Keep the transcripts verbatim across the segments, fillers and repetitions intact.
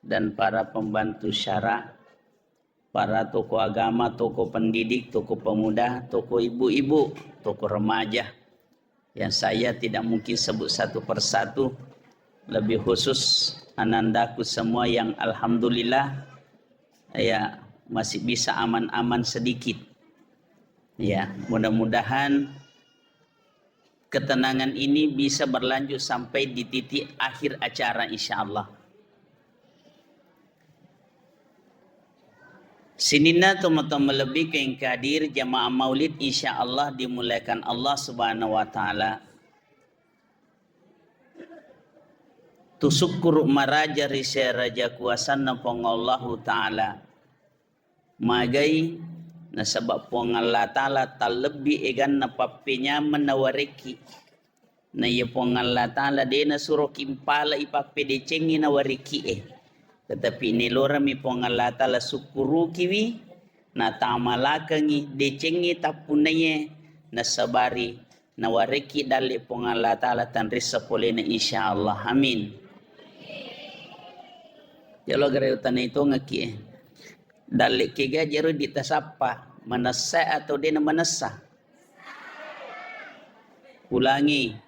dan para pembantu syara, para tokoh agama, tokoh pendidik, tokoh pemuda, tokoh ibu-ibu, tokoh remaja yang saya tidak mungkin sebut satu persatu, lebih khusus anandaku semua yang alhamdulillah, ya, masih bisa aman-aman sedikit. Ya, mudah-mudahan ketenangan ini bisa berlanjut sampai di titik akhir acara, insya Allah. Sininna tomatoa malebbi ku engka hadir jamaah maulid, insya Allah dimuliakan Allah Subhanahu wa Ta'ala. Tusukkuru maraja ri seraja kuasanna Puang Allahu Ta'ala. Magai, nasaba Puang Allah Ta'ala tallebbi eganna pappenyameng nawarekki. Na iya Puang Allah Ta'ala de nasuroki mpalai pappedecengngi nawarekki e. Tetapi nelorami Puang Allah Ta'ala sukkurukiwi, natamalakengngi decengnge tappunnaiye, nasabari nawarekki dalle Puang Allah Ta'ala tanrissa polena, insya Allah. Amin. Jalo gare utanai tongekki e. Dalle kega jero ditasappa, manessa atau dena manessa? Ulangi.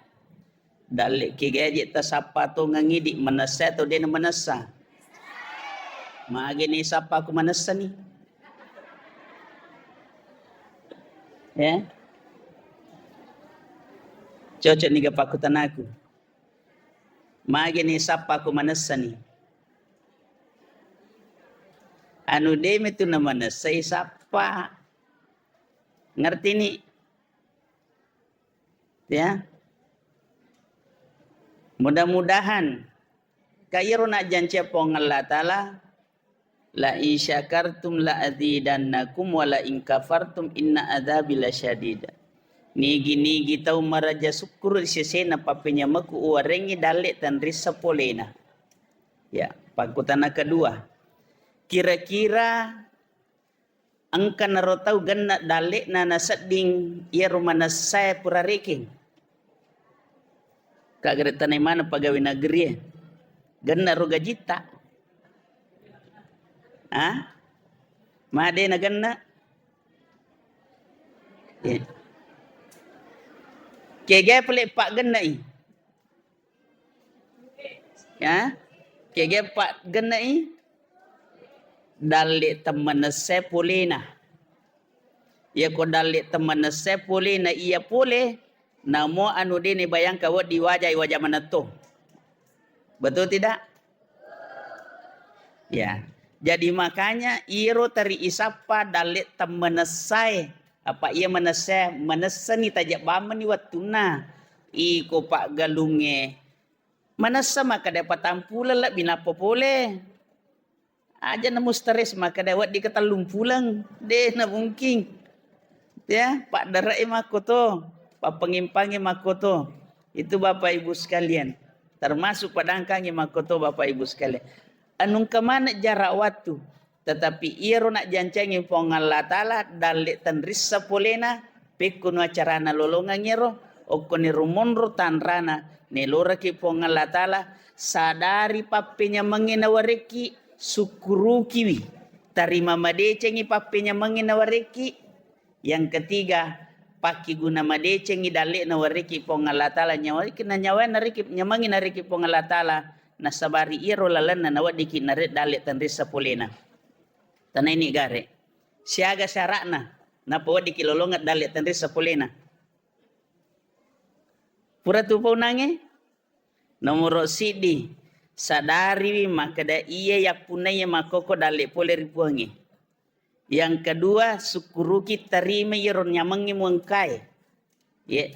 Dalle kega je tasappa tongengngi di manessa atau dena manessa? Mage ni sappa ku manessa ni? Ya. Cocok ni ga pakkutanaku. Mage ni sappa ku manessa ni? Anu de metu na manessa isappa. Ngerti ni? Ya. Mudah-mudahan ka iyaro najjancia Puang Allah Ta'ala, "La in syakartum la azidannakum wa la in kafartum inna adzabi lasyadid." Nigi-nigi tau maraja sukkuru ri sesena pappenyamekku uwarengngi dalle tanrissa polena. Ya, pakkutana kedua. Kira-kira engka naro tau genne dalle'na nasedding iyaro manessae pura rekeng. Ka gare tanai maneng pegawai negeri e. Genne ro gajitta. Ha? Made na genne. Iya. Kega pale pak genne i. Ya, kega pak genne i? Dalle temmenesse polena. Iya ko dalle temmenesse polena iya pole, namo anu dene bayangka wedding wajai waja manetto. Betul tidak? Ya. Jadi makanya iro teri isappa dalle temmenessae. Apa iya manessa, manessani tajak bammenni wettunna. Iko paggalungnge. Manessa makkeda patampuleng lebbi nappa pole. Aja na mustres makkeda wedding ke tellumpuleng. De na mungkin. Ya, paddarai makkoto, pappangimpangi makkoto. Itu Bapak Ibu sekalian. Termasuk padangkangi makkoto Bapak Ibu sekalian. Anu engka maneng jarak wattu. Tetapi iyaro najjancangi Puang Allah Ta'ala dalle tenrissa polena, pekkunu acarana lolongeng ero, okkoniro monro tanrana, neloraki Puang Allah Ta'ala, sadari pappenyamengnge nawarekki, sukkurukiwi, tarima madecengi pappenyamengnge nawarekki, Yang ketiga, pakkiguna madecengi dalle'na wariki Puang Allah Ta'ala, nyawa-, na nyawa nariki, nyamengngi nariki Puang Allah Ta'ala, nasabari iyaro lalenna naweddiki nare dalle tenrissa polena. Tanaini gare. Siaga syaratna, nappa weddiki lolongeng dalle tenrissa polena. Pura tu paunange? Nomoro siddi, sadariwi makkeda iya yappunnaiya makkoko dalle pole ri Puangnge. Yang kedua, sukkuruki tarima iyaro nyamengnge muengkae. Ye,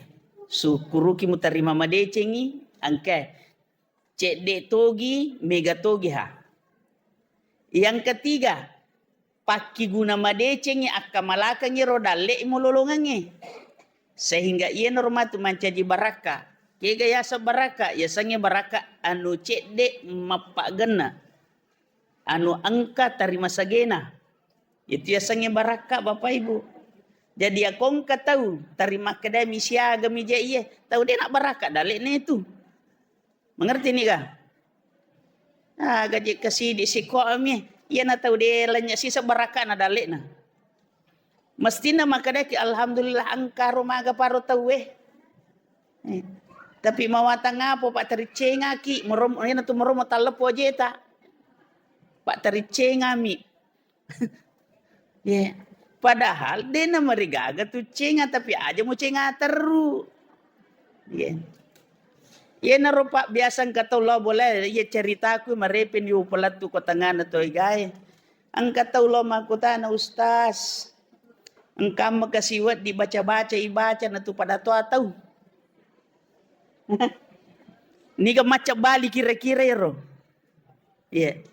sukkuruki mutarima madecengi, engkae. Cedde togi, mega togi ha. Yang ketiga, pakkiguna madecengi akkamalakengi ro dalle mulolongengnge. Sehingga iyanaro matu mancaji barakka. Kega yaseng barakka? Yasengnge barakka anu cedde mappaggenna. Anu engka tarima sagena. Itu yasengnge barakka, Bapak Ibu. Jadi, yakongka tau tarima kedami siagami je iye, tau de na barakka dalle'na itu. Mengerti niga? Ah, gaji kasidi sikomi. Iyana tau de lanya sisa barakana dalekna. Mestina makkedaki, "Alhamdulillah, engkaro maga paro tauwe." Eh, tapi mawatang apa, Pak, tericcengaki, merom-, iyana tu meromo talleppo jeta. Pak, tericcengami. Ye. Padahal de namarigaga tu cenga, tapi aja mu cenga terru. Ye. Iyanaro, Pak, biasa engka tau lao bola, iya ceritaku marepeng di upalettu ko tengana to egae. Engka tau lao makkutana, "Ustaz, engka maka siweddi baca-baca ibaca na tu pada toa tau." Niga macca bali kira-kira ero? Iya.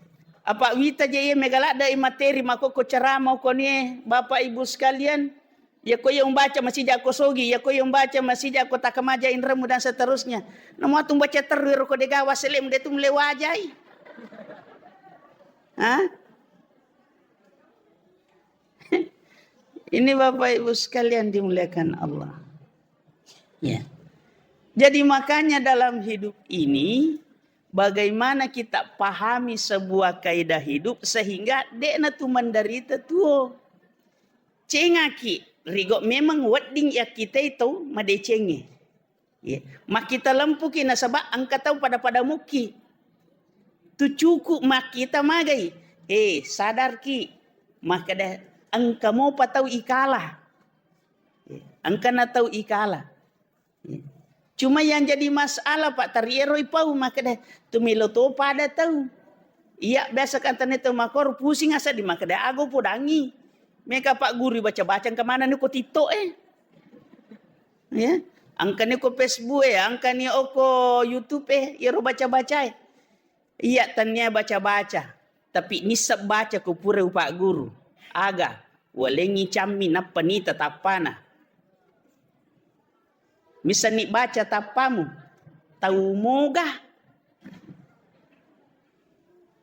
Apa wita je iya mega ladde i materi makkokko ceramah okkonie, Bapak Ibu sekalian, iya ko iya umbaca masija ko sogi, iya ko iya umbaca masija ko takamaja inremu dan seterusnya. Namo atu umbaca terru ero ko dega waselem de tu mulai wajai. Hah? Ini Bapak Ibu sekalian dimuliakan Allah. Ya. Jadi makanya dalam hidup ini, bagaimana kita pahami sebuah kaidah hidup sehingga dekna tu menderita tuo. Cengaki, rigo memang wedding yakkitai tau madecengnge. Iya. Makkita lempuki nasaba engka tau pada-pada mukki. Tu cukup makkita magai. Eh, sadarki. Makkeda engka mopa tau ikala. Iya. Engka na tau ikala. Iya. Cuma yang jadi masalah, Pak, tariero ipau makkeda tu melo to pada tau. Iya, biasa kan tane tau makor pusing asa di makkeda ago podangi. Meka Pak Guru baca-baca engka mana ni ko TikTok eh. Ya, angkani ko Facebook e, angkani oko YouTube e, iyaro baca-baca e. Iya, tania baca-baca, tapi nisseng baca ko pura upagguru. Aga, walengngi cammi nappa nita tappana. Missenni baca tappamu, tau moga.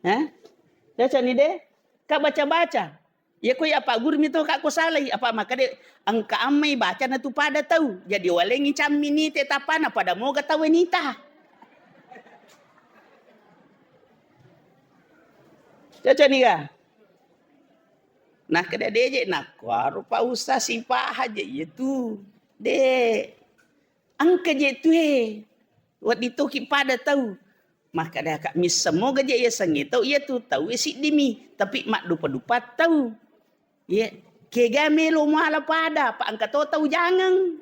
Hah? Cocok ni de? Ka baca-baca. Iya ko iya pagguru mi to ka ko salai, apa makkeda engka ammai baca na tu pada tau. Jadi walengngi cammi nite tapana pada moga tau nita. Cocok ni ga? Nah, keda deje nakkuaro pa usa sipaha je iya tu. De. Engka je tu e. Wedding toki pada tau. Makkedaka misseng moga je iya sengnge tau iya tu tau e siddimi, tapi maddupa-dupa tau. Iya, kega melo muala pada, pa engka to tau jangeng.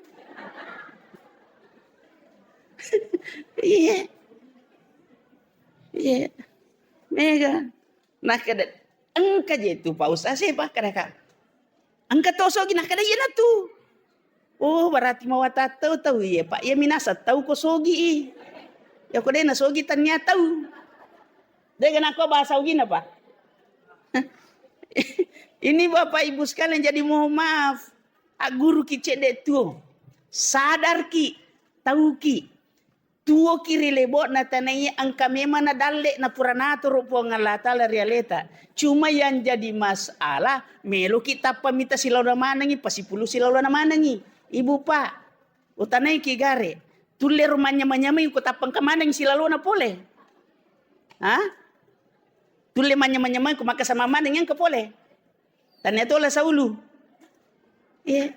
Iya. Iya. Mega. Nakkeda, engka je tu pa usa sepa, kedaka. Engka to sogi, nakkeda iyana tu. Oh, berarti mawatattau tau iya, Pak. Iya minasa tau ko sogi i. Ya ko dena sogi tania tau. Dega nako bahasa ugina, Pak. Ini Bapak Ibu sekalian, jadi mohon maaf. Agguruki cedde tuo. Sadarki, tauki. Tuoki ri lebo'na tanae engka memang na dalle na pura natoro Puang Allah Ta'ala ri aleta. Cuma yang jadi masalah, meloki tappa mita silalona manengi, pasipulu silalona manengi. Ibu, Pak, utanaiki gare, tulle ro manyamang-nyamang ko tappa engka maneng silalona pole. Ha? Tulle manyamang-nyamang ko makkasama maneng engka pole. Tania tola saulu. Iya.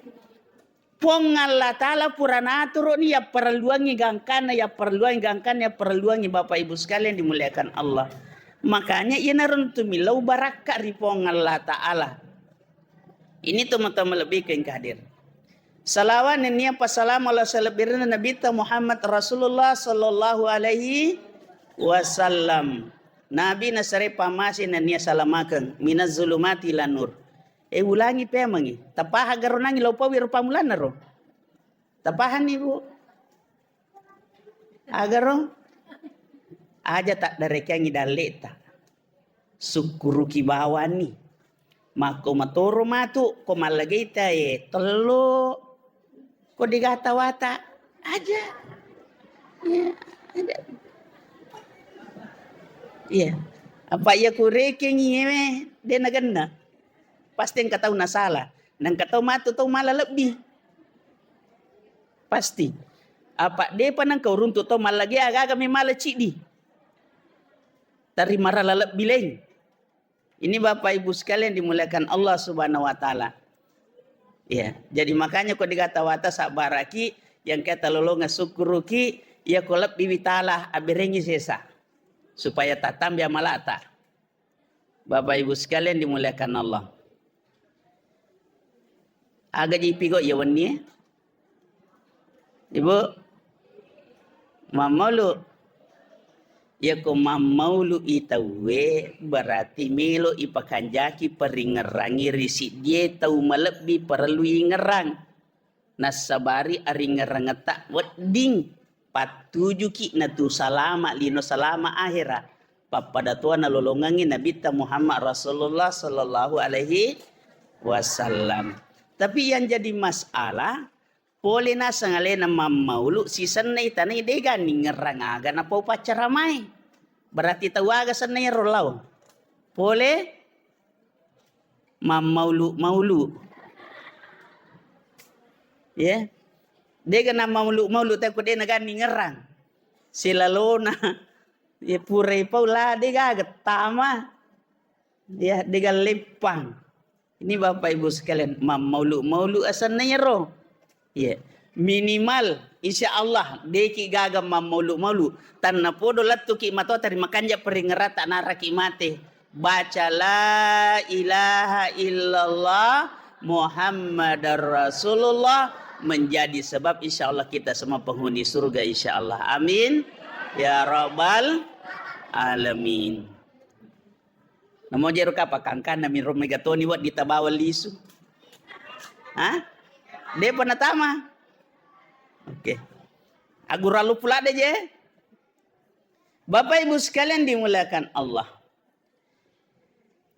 Puang Allah Ta'ala pura naturoni yapparelluangngi gangkanna, yapparelluangngi gangkanna, yapparelluangngi Bapak Ibu sekalian dimuliakan Allah. Makanya iyanaro tu millau barakka ri Puang Allah Ta'ala. Ini teman-teman lebih ke yang hadir. Salawat nennia passalama Allah salebbirenna Nabitta Muhammad Rasulullah sallallahu alaihi wasallam. Nabi nasare pamase nennia salamakeng minaz zulumati ilan nur. Eh, ulangi pemangi. Tapaha garo nangi lo pawi ro pamulanna ro. Tapahanni, Bu? Agaro? Aja taddarekeangngi dalleta. Sukkuruki bawanni. Makko matoro matu, ko mallageita e tello. Ko digata wata aja. Iya, aja. Iya. Apa iya kurekengi ewe de nagenna. Pasti engka tau nasala. Nengka tau matu tau mala lebbi. Pasti. Apa depa nengka uruntu tau mallage aga-aga memala ciddi. Tarimarala lebbi laing. Ini Bapak Ibu sekalian dimuliakan Allah Subhanahu wa Ta'ala. Ya, jadi makanya ko dikata wata sabbaraki, yang kita lolonga syukuruki, ya ko lebbi witalah aberengi sesa. Supaya tatambi amalata. Bapak Ibu sekalian dimuliakan Allah. Aga ji pigo ya wenni, eh? Ibu, mammaulu. Yako mammaulu i tauwe, berarti melo ipakanjaki paringerrangi ri siddie tau malebbi parellu ingerrang. Nassabari aringerrangetta wedding pattujuki natu salama lino salama ahera. Pappada toa nalolongengi Nabitta Muhammad Rasulullah sallallahu alaihi wasallam. Tapi yang jadi masalah, pole naseng alena mammaulu sisennai tanai dega ningerrang aga napau paccaramae. Berarti tau aga sennai ro lao. Pole mammaulu-maulu. Ya. Dega nammaulu-maulu, tapi ko dena gani ngerrang. Silalona. Ya, purai paula dega gettama. Ya, dega leppang. Ini Bapak Ibu sekalian, mammaulu-maulu asenna yero. Iya. Minimal, insya Allah, deki gaga mammaulu-maulu. Tanna podo lettuki matoa tari makanja peringerata naraki mate. Baca la ilaha illallah Muhammadar Rasulullah menjadi sebab insya Allah kita semua penghuni surga insya Allah. Amin. Ya Rabbal Alamin. Namo jero kapa kangkanna miro megatoni wedding tabawa lisu. Hah? Depa natama. Oke. Agurallu pulada je. Bapak Ibu sekalian dimuliakan Allah.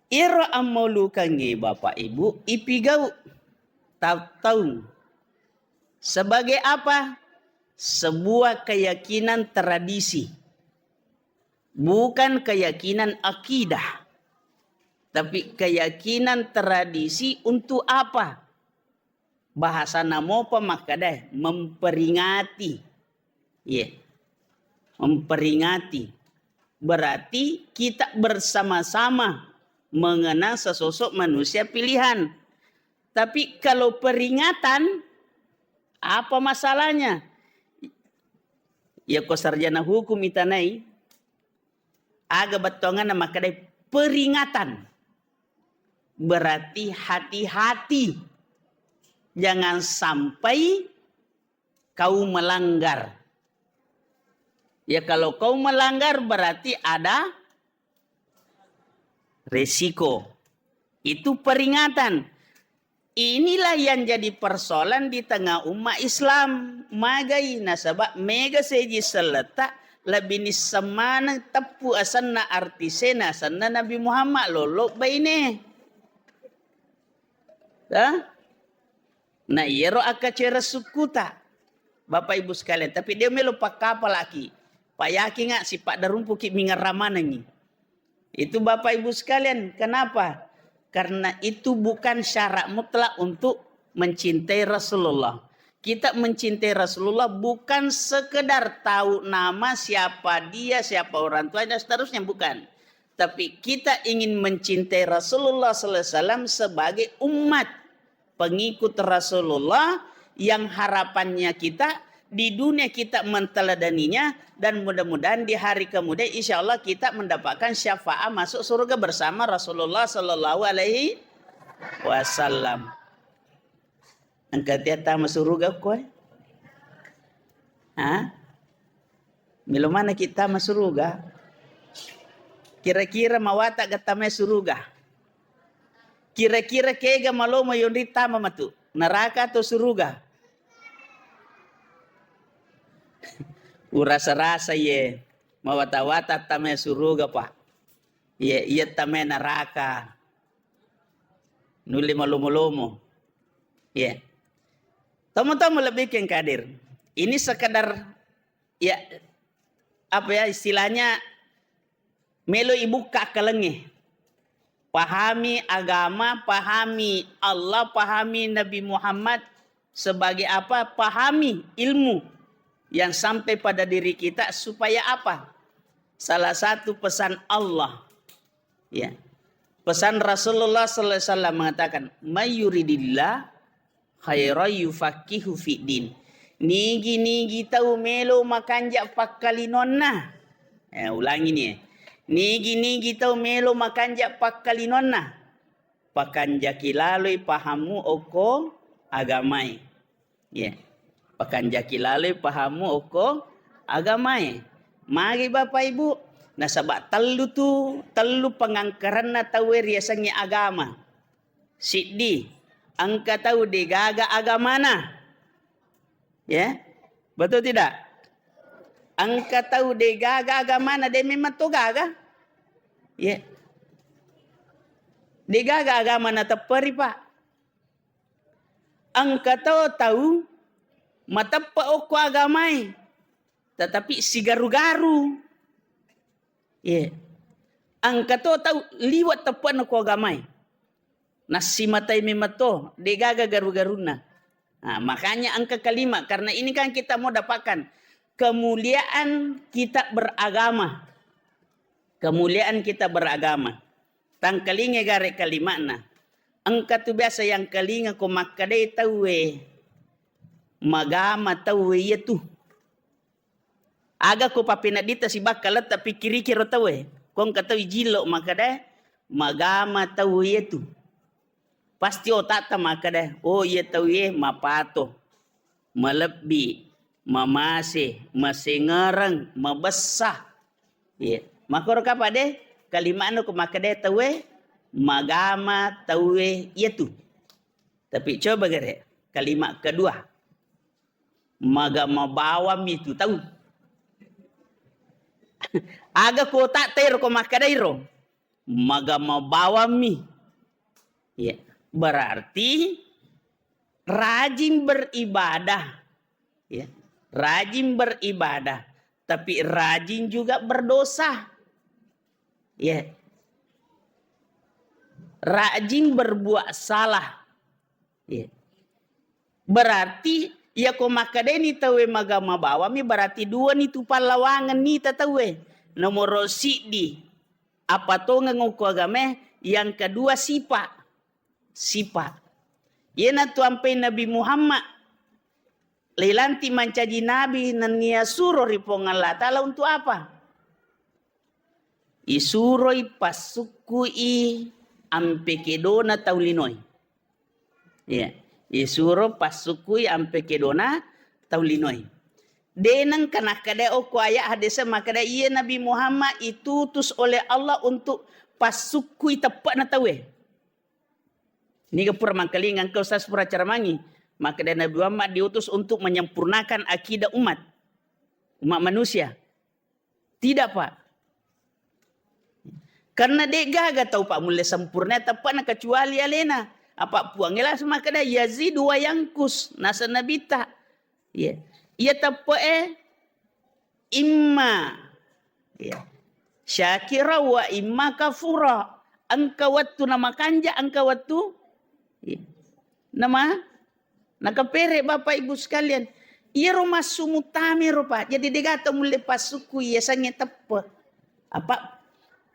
Iro ammaulukangnge Bapak Ibu ipigau tau-tau. Sebagai apa? Sebuah keyakinan tradisi. Bukan keyakinan akidah, tapi keyakinan tradisi untuk apa? Bahasana mopa makkadae memperingati. Iya. Memperingati. Berarti kita bersama-sama mengenang sesosok manusia pilihan. Tapi kalau peringatan, apa masalahnya? Ya ko sarjana hukum itanai, aga bettuanganna makkedai peringatan. Berarti hati-hati. Jangan sampai kau melanggar. Ya kalau kau melanggar berarti ada resiko. Itu peringatan. Inilah yang jadi persoalan di tengah umat Islam. Magai nasaba mega seji selletta lebih nissemaneng teppu asenna artisena asenna Nabi Muhammad lollo baine. Hah? Nah, iyaro akkacereng sukkuta, Bapak Ibu sekalian, tapi dia melo pakkapalaki. Pak yakinga sipaddarumpuki mingerra manengi. Itu Bapak Ibu sekalian, kenapa? Karena itu bukan syarat mutlak untuk mencintai Rasulullah. Kita mencintai Rasulullah bukan sekedar tahu nama, siapa dia, siapa orang tuanya, dan seterusnya, bukan. Tapi kita ingin mencintai Rasulullah sallallahu alaihi wasallam sebagai umat pengikut Rasulullah yang harapannya kita di dunia kita menteladaninya dan mudah-mudahan di hari kemudian insya Allah kita mendapatkan syafaat masuk surga bersama Rasulullah sallallahu alaihi wasallam. Engka tea tama suruga koe? Ha? Melo manaki tama suruga? Kira-kira mawata ga tama suruga? Kira-kira kega malomo yonri tama matu? Neraka atau suruga? Urasa-rasa ye mawata-wata tama suruga, Pak. Ye, iya tama neraka. Nulle malomo-lomo. Ya. Tomo-tomo lebih ke kadir. Ini sekedar, ya, apa ya istilahnya, melo ibukka akkalengnge. Pahami agama, pahami Allah, pahami Nabi Muhammad sebagai apa? Pahami ilmu yang sampai pada diri kita supaya apa? Salah satu pesan Allah, ya. Pesan Rasulullah sallallahu alaihi wasallam mengatakan, "May yuridillah khairan yufaqihu fiddin." Nigi-nigi tau melo makanja pakkalinonna. Eh, ulangi ni, eh. Nigi-nigi tau melo makanja pakkalinonna, pakanjaki laloi pahammu okko agamae. Iya. Pakanjaki laloi pahammu okko agamae. Magi Bapak Ibu, nasaba tellu tu, tellu pengangkaranna tauwe riasengnge agama. Siddi, engka tau degaga agamana. Ya. Betul tidak? Engka tau degaga agamana, de memang to gaga. Ya. Degaga agamana tepperi, Pak. Engka to tau mateppe okko agamae, tetapi sigaru-garu. Iya. Engka to tau liwat teppe'na ko agamae. Nassimatai memang to, degaga garu-garunna. Nah, makanya engka kalimat, karena ini kan kita mau dapatkan kemuliaan kita beragama. Kemuliaan kita beragama. Tangkalinge gare kalima'na. Engka tu biasa yang kalinga ko makkedai tauwe, magama tauwe iya tu. Aga ko pappeneddita sibakka letta pikkiriki ro tauwe. Ko engka tau ijillo makkeda, magama tau iye tu. Pasti otakta makkeda, oh, iye tau iye mapato, malebbi, mamase, masengereng, mabessa. Iya. Makkoro kapang de, kalima'na ko makkeda tauwe, magama tauwe iye tu. Tapi coba gare, kalimat kedua. Magama bawammi tu tau. Aga ko otakta ero ko makkeda iro. Magama bawammi. Ya, berarti rajin beribadah. Ya, rajin beribadah, tapi rajin juga berdosa. Ya. Rajin berbuat salah. Iya. Berarti, iya ko makkedani tauwe magama bawammi, berarti dua ni tu pallawangenni ta tauwe. Nomoro siddi, apa tongeng okko agamae, yang kedua sipa. Sipa. Iyena tu ampai Nabi Muhammad leilanti mancaji nabi nennia suro ri Puang Allah Ta'ala untuk apa? Isuroi passukkui ampe kedona tau linoe. Iya, isuro passukkui ampe kedona tau linoe. De nengka nakkeda okko ayat hadis makkeda, iya Nabi Muhammad itutus oleh Allah untuk passukkui teppe'na tauwe. Niga pura mangkalinga engka ustaz pura caramangi. Makkeda Nabi Muhammad diutus untuk menyempurnakan akidah umat. Umat manusia. Tidak, Pak. Karena de gaga tau, Pak, mulle sempurna teppe'na kecuali alena. Apa Puangnge langsung makkeda, "Yazidu wa yangkus," naseng Nabitta. Iya. Iya teppe'e imma, iya, syakira wa imma kafura. Engka wettu namakanja, engka wettu, iya, nama Nakapere, Bapak Ibu sekalian, iyaro massu muttama ro, Pak. Jadi de gaga tau mulle passukku yasengnge teppe. Apa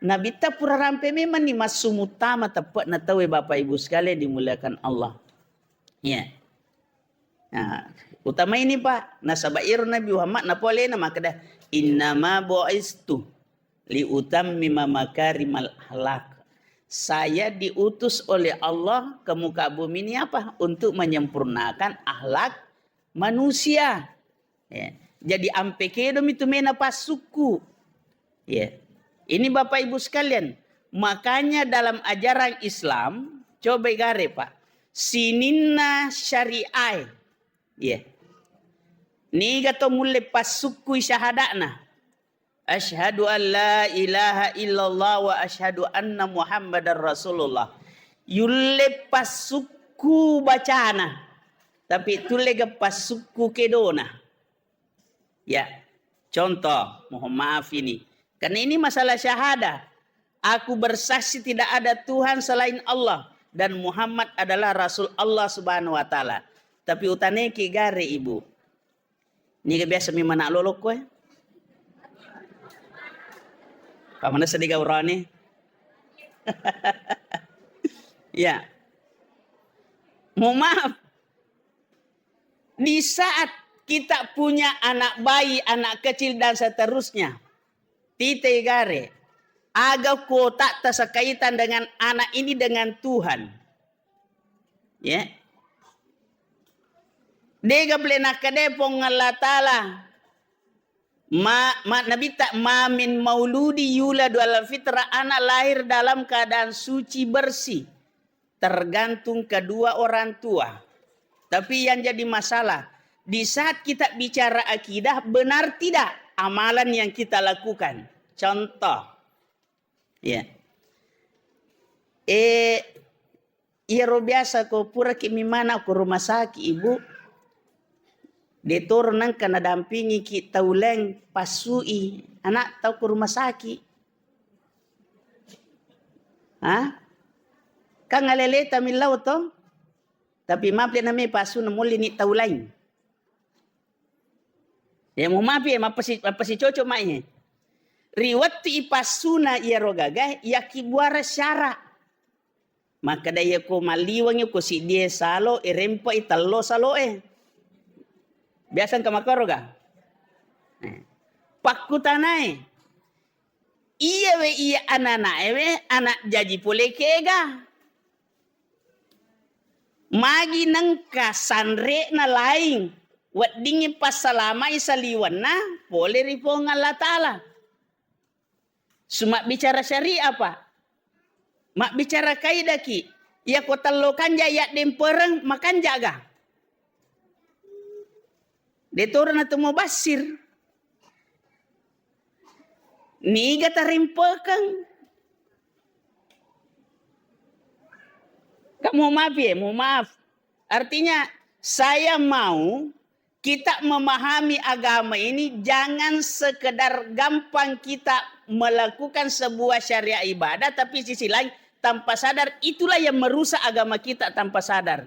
Nabitta pura rampe memang ni massu muttama teppe'na tauwe, Bapak Ibu sekalian dimuliakan Allah. Ya. Nah, utama ini, Pak. Nasaba iyaro Nabi Muhammad napolena makkeda, "Innama bu'istu liutammima makarimal akhlak." Saya diutus oleh Allah ke muka bumi ini apa? Untuk menyempurnakan akhlak manusia. Ya. Jadi ampe kedo mi tu mena passukku. Ya. Ini Bapak Ibu sekalian, makanya dalam ajaran Islam, coba gare, Pak. Sininna syariah. Ya. Niga to mulle passukkui syahada'na. Asyhadu an la ilaha illallah wa asyhadu anna Muhammadar Rasulullah. Yulle passukku bacana, tapi tullega passukku kedona. Ya, contoh, mohon maaf ini. Karena ini masalah syahadah. Aku bersaksi tidak ada Tuhan selain Allah dan Muhammad adalah Rasul Allah Subhanahu wa Ta'ala. Tapi utaneki gare, Ibu. Niga biasa mi mana lolokko, eh? Kamana sedih gaurane? Ya. Mohon maaf. Di saat kita punya anak bayi, anak kecil, dan seterusnya, tite gare, aga kuota tersekaitan dengan anak ini dengan Tuhan. Ya. Dega bele nakkeda Puang Allah Ta'ala, ma, ma, Nabitta, "Ma min mauludi yuladu alal fitrah," anak lahir dalam keadaan suci bersih, tergantung kedua orang tua. Tapi yang jadi masalah, di saat kita bicara akidah, benar tidak amalan yang kita lakukan? Contoh, ya. Eh, iyaro biasa ko puraki mimana ko rumah sakit, Ibu, de toro nengka nadampingiki tau laing passui anak tau ko rumah sakit. Ha? Kan aleleta millau to? Tapi maple name passu na molli ni tau laing. Ya, mohon maaf ya, mappasi-, mappasicocok mai. Ri wettu ipassuna iyaro gaga, yakkibuara syara. Makkeda iya ko malliwengi ko siddie salo, irempai tello saloe. Biasa engka makkoro ga? Eh. Pakkutanae, iyawe iya ananaewe anak jaji pole kega? Magi nengka sanre'na laing, weddingngi passalamai saliwenna pole ri Puang Allah Ta'ala. Sumabbicara syariah, Pak. Mabbicara kaidaki. Iyako tello kanja yaddempereng, makanja ga? De toro natu mubassir. Niga tarimpekeng? Kak, mohon maaf ya, mohon maaf. Artinya, saya mau kita memahami agama ini, jangan sekedar gampang kita melakukan sebuah syariat ibadah, tapi sisi lain tanpa sadar, itulah yang merusak agama kita tanpa sadar.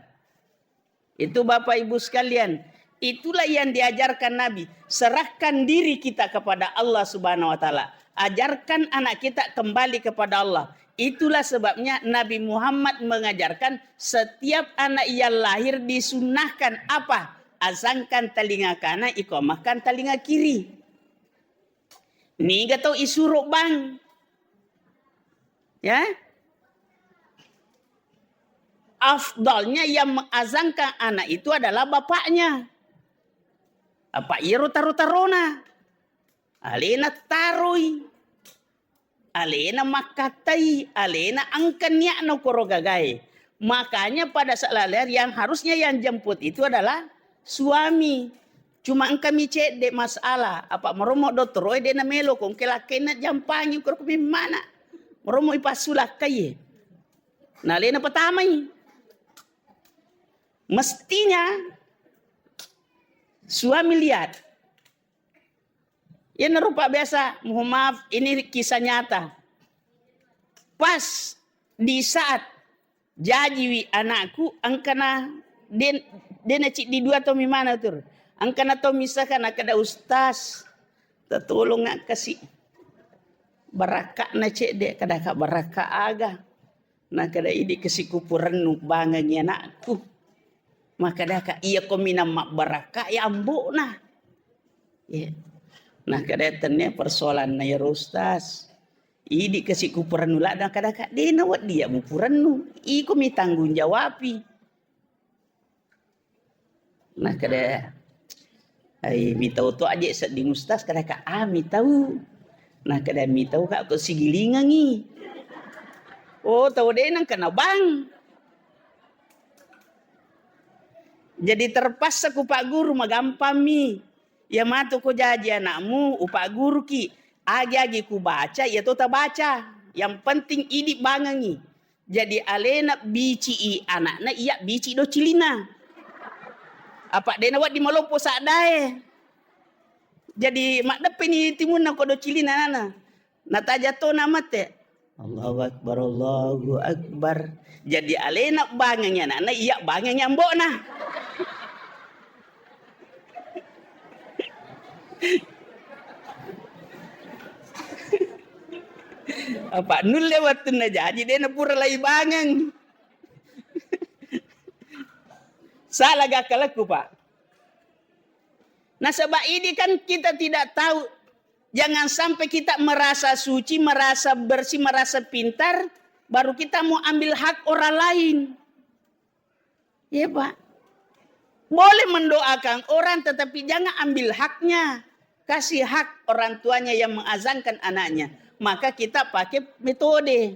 Itu, Bapak Ibu sekalian, itulah yang diajarkan Nabi. Serahkan diri kita kepada Allah Subhanahu wa Ta'ala. Ajarkan anak kita kembali kepada Allah. Itulah sebabnya Nabi Muhammad mengajarkan setiap anak yang lahir disunnahkan apa? Azangkan telinga kanan, iqamahkan telinga kiri. Niga tau isuro bang? Ya? Afdalnya yang mengazankan anak itu adalah bapaknya. Apa iyaro taro-tarona? Alena taroi. Alena makkatai, alena engka niatna koro gagae. Makanya pada saat lahir yang harusnya yang jemput itu adalah suami. Cuma engka mi cedde masalah, apa maromo dottoroe de namelo ko engka lakkainna jampangi koro ko mimmana. Maromo ipassu lakkaie. Na alena patamai. Mestinya suami lihat. Iyanaro, Pak, biasa, mohon maaf, ini kisah nyata. Pas di saat jajiwi anakku, engkana den, dena ciddi dua tau mi mana tur. Engkana tau misalkan, nakkeda, "Ustaz, tatolong kasi barakka na cedde," kada ka barakka aga. Nakkeda, "Idi kasi kupurennu bangengi anakku." Makkedaka, "Iya ko minang mabbarakka ya ambo'na." Iya. Nakkeda, "Tennia persoalanna iyaro Ustaz. Idi kasi kupurennu ladde." Makkedaka, "Dena weddi ya mupurennu. Iko mi tanggung jawabi." Nakkeda, "Ai, mitau to aje sedding Ustaz," kadaka, "Ah, mitau." Nakkeda, "Mitau ka ko sigilingengi." Oh, tau de nengka na bang. Jadi terpaksa ku Pak Guru, magampammi. Iya matu ko jaji anakmu, upaguruki. Agi-agi kubaca, iya to tabaca. Yang penting idi bangengi. Jadi alena bici'i anakna, iya bici docilina. Apa dena wedding maloppo saddae. Jadi maddeppeni timunna ko docilina anakna. Nataja to namate. Allahu Akbar, Allahu Akbar. Jadi alena bangengi anakna, iya bangengi ambo'na. Apa nulle wettunna jaji de na pura lai bangeng. Salah gakkalakku, Pak. Nasaba ini kan kita tidak tahu. Jangan sampai kita merasa suci, merasa bersih, merasa pintar, baru kita mau ambil hak orang lain. Iya, Pak. Boleh mendoakan orang, tetapi jangan ambil haknya. Kasih hak orang tuanya yang mengazankan anaknya. Maka kita pakai metode.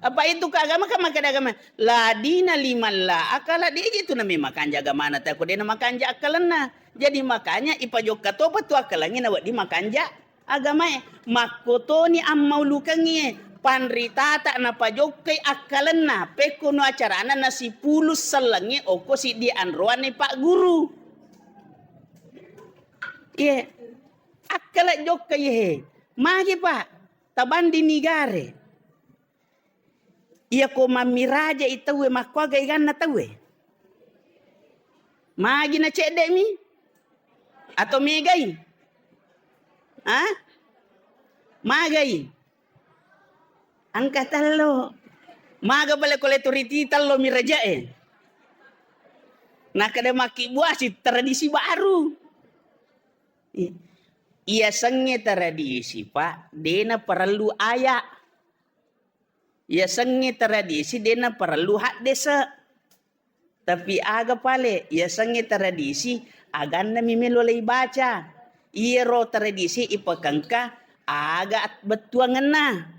Apa itu ke agama kan makkeda agama, "La dina liman la akala," de je tu nami makanja agamana, ta ko de na makanja akkalenna. Jadi makanya ipajokka topa tu akkalengnge na wedding makanja agamae. Makkotoni ammaulukengngi panritata napajokkai akkalenna, pekkono acarana nasipulu sellengnge okko siddi anroanna pagguru. Iye, akkala jokka iye. Magi, Pak? Tabanding nigare. Iya ko mammiraja i tauwe, makkuaga iganna tauwe? Magi na cedde mi? Atau megai? Ha? Magai? Engka tello. Maga pale ko le turiti tello mi rajae. Nakkeda makkibbuasi tradisi baru. I-, iyasengnge tradisi, Pak, dena parellu aya. Iyasengnge tradisi dena parellu haddese. Tapi aga pale, iyasengnge tradisi, aganna mi melo leibaca. Iyaro tradisi ipakengka aga at-, bettuangenna.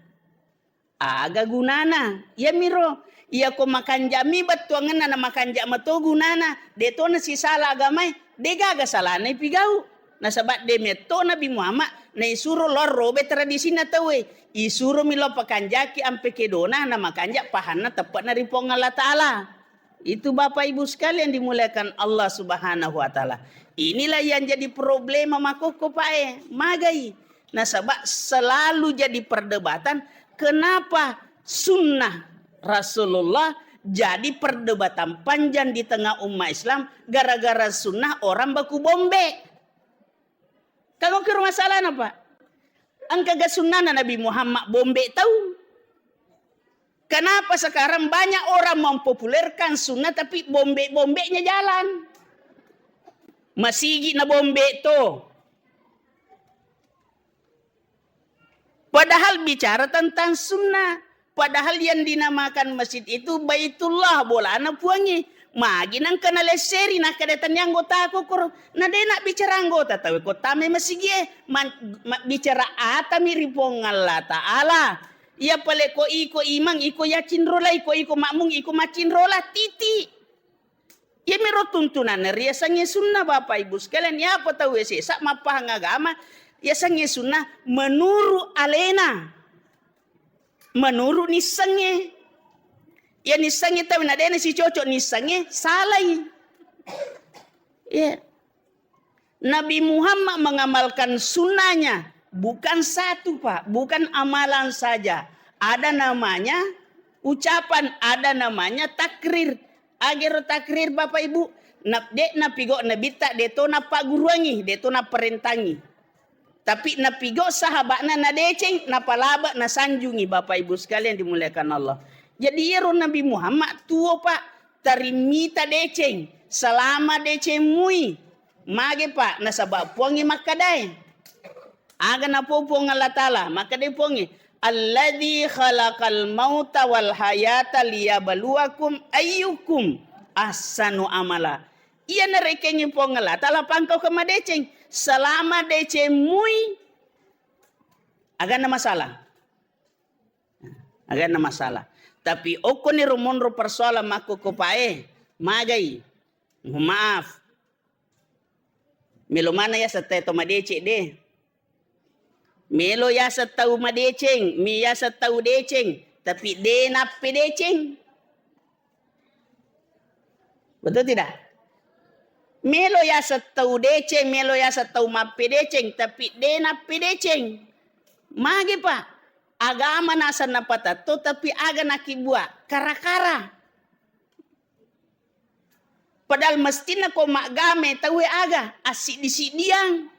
Aga gunana? Iyamiro, iyako makanja mi bettuangenna na makanja mato gunana, de to nasisala agamae, de gaga salana ipigau. Nasaba de metto Nabi Muhammad naisuro lao robe tradisinna tauwe. Isuromi lao pakanjaki ampe kedona na makanja pahanna teppe'na ri Puang Allah Ta'ala. Itu Bapak Ibu sekalian dimuliakan Allah Subhanahu wa Ta'ala. Inilah yang jadi problema makokko pae. Magai. Nasaba selalu jadi perdebatan, kenapa sunnah Rasulullah jadi perdebatan panjang di tengah umat Islam, gara-gara sunnah orang baku bombe. Kamu ke rumah salah apa? Engka ga sunnahna Nabi Muhammad bombe tau? Kenapa sekarang banyak orang mempopulerkan sunnah tapi bombe-bombenya jalan? Masigi na bombe to. Padahal bicara tentang sunnah. Padahal yang dinamakan masjid itu Baitullah, bolana Puangnge. Magi nangka nalesseri, nakkeda tania anggota kokoro. Na de na bicara anggota tawe ko tame masigie. Man-, ma-, bicara atami ri Puang Allah Ta'ala. Iya pale ko iko imang, iko yacinrola, iko, iko makmum, iko macinrola, titi. Iyamiro tuntunanna riasengnge sunnah, Bapak Ibu sekalian. Iyapa tauwe sesa mappahang agama, yasengnge sunnah menurut alena, menurut nissengnge. Iya nissengnge tauwe na dena sicocok nissengnge, salai. Iya. Nabi Muhammad mengamalkan sunnahnya, bukan satu, Pak, bukan amalan saja. Ada namanya ucapan, ada namanya takrir. Agero takrir, Bapak Ibu, na-, de napigo nabitta, de to napagguruangi, de to naparentangi. Tapi napigo sahaba'na nadeceng, napalaba, nasanjungi, Bapak Ibu sekalian dimuliakan Allah. Jadi iyaro Nabi Muhammad tuo, Pak, tarimmita deceng, selama deceng mui. Mage, Pak, nasaba Puangnge makkadae. Aga napo Puang Allah Ta'ala, makkadai Puangnge, "Alladzi khalaqal mauta wal hayata liyabluwakum ayyukum ahsanu amala." Iya narekengngi Puang Allah Ta'ala pangkau ke madeceng selama deceng mui. Aganna masalah. Aganna masalah. Tapi okkoniro monro persoalan makkokko pae, magai. Mohon maaf. Melo mana yaseng tau madeceng de. Melo yaseng tau madeceng, mi yaseng tau deceng, tapi de nappedeceng. Betul tidak? Melo yaseng tau deceng, melo yaseng tau mappedeceng, tapi de nappedeceng. Magi, Pak? Agama naseng napatetto, tapi aga nakibbua? Kara-kara. Padahal mestinna ko maggame tauwe aga? Assiddi-siddiang.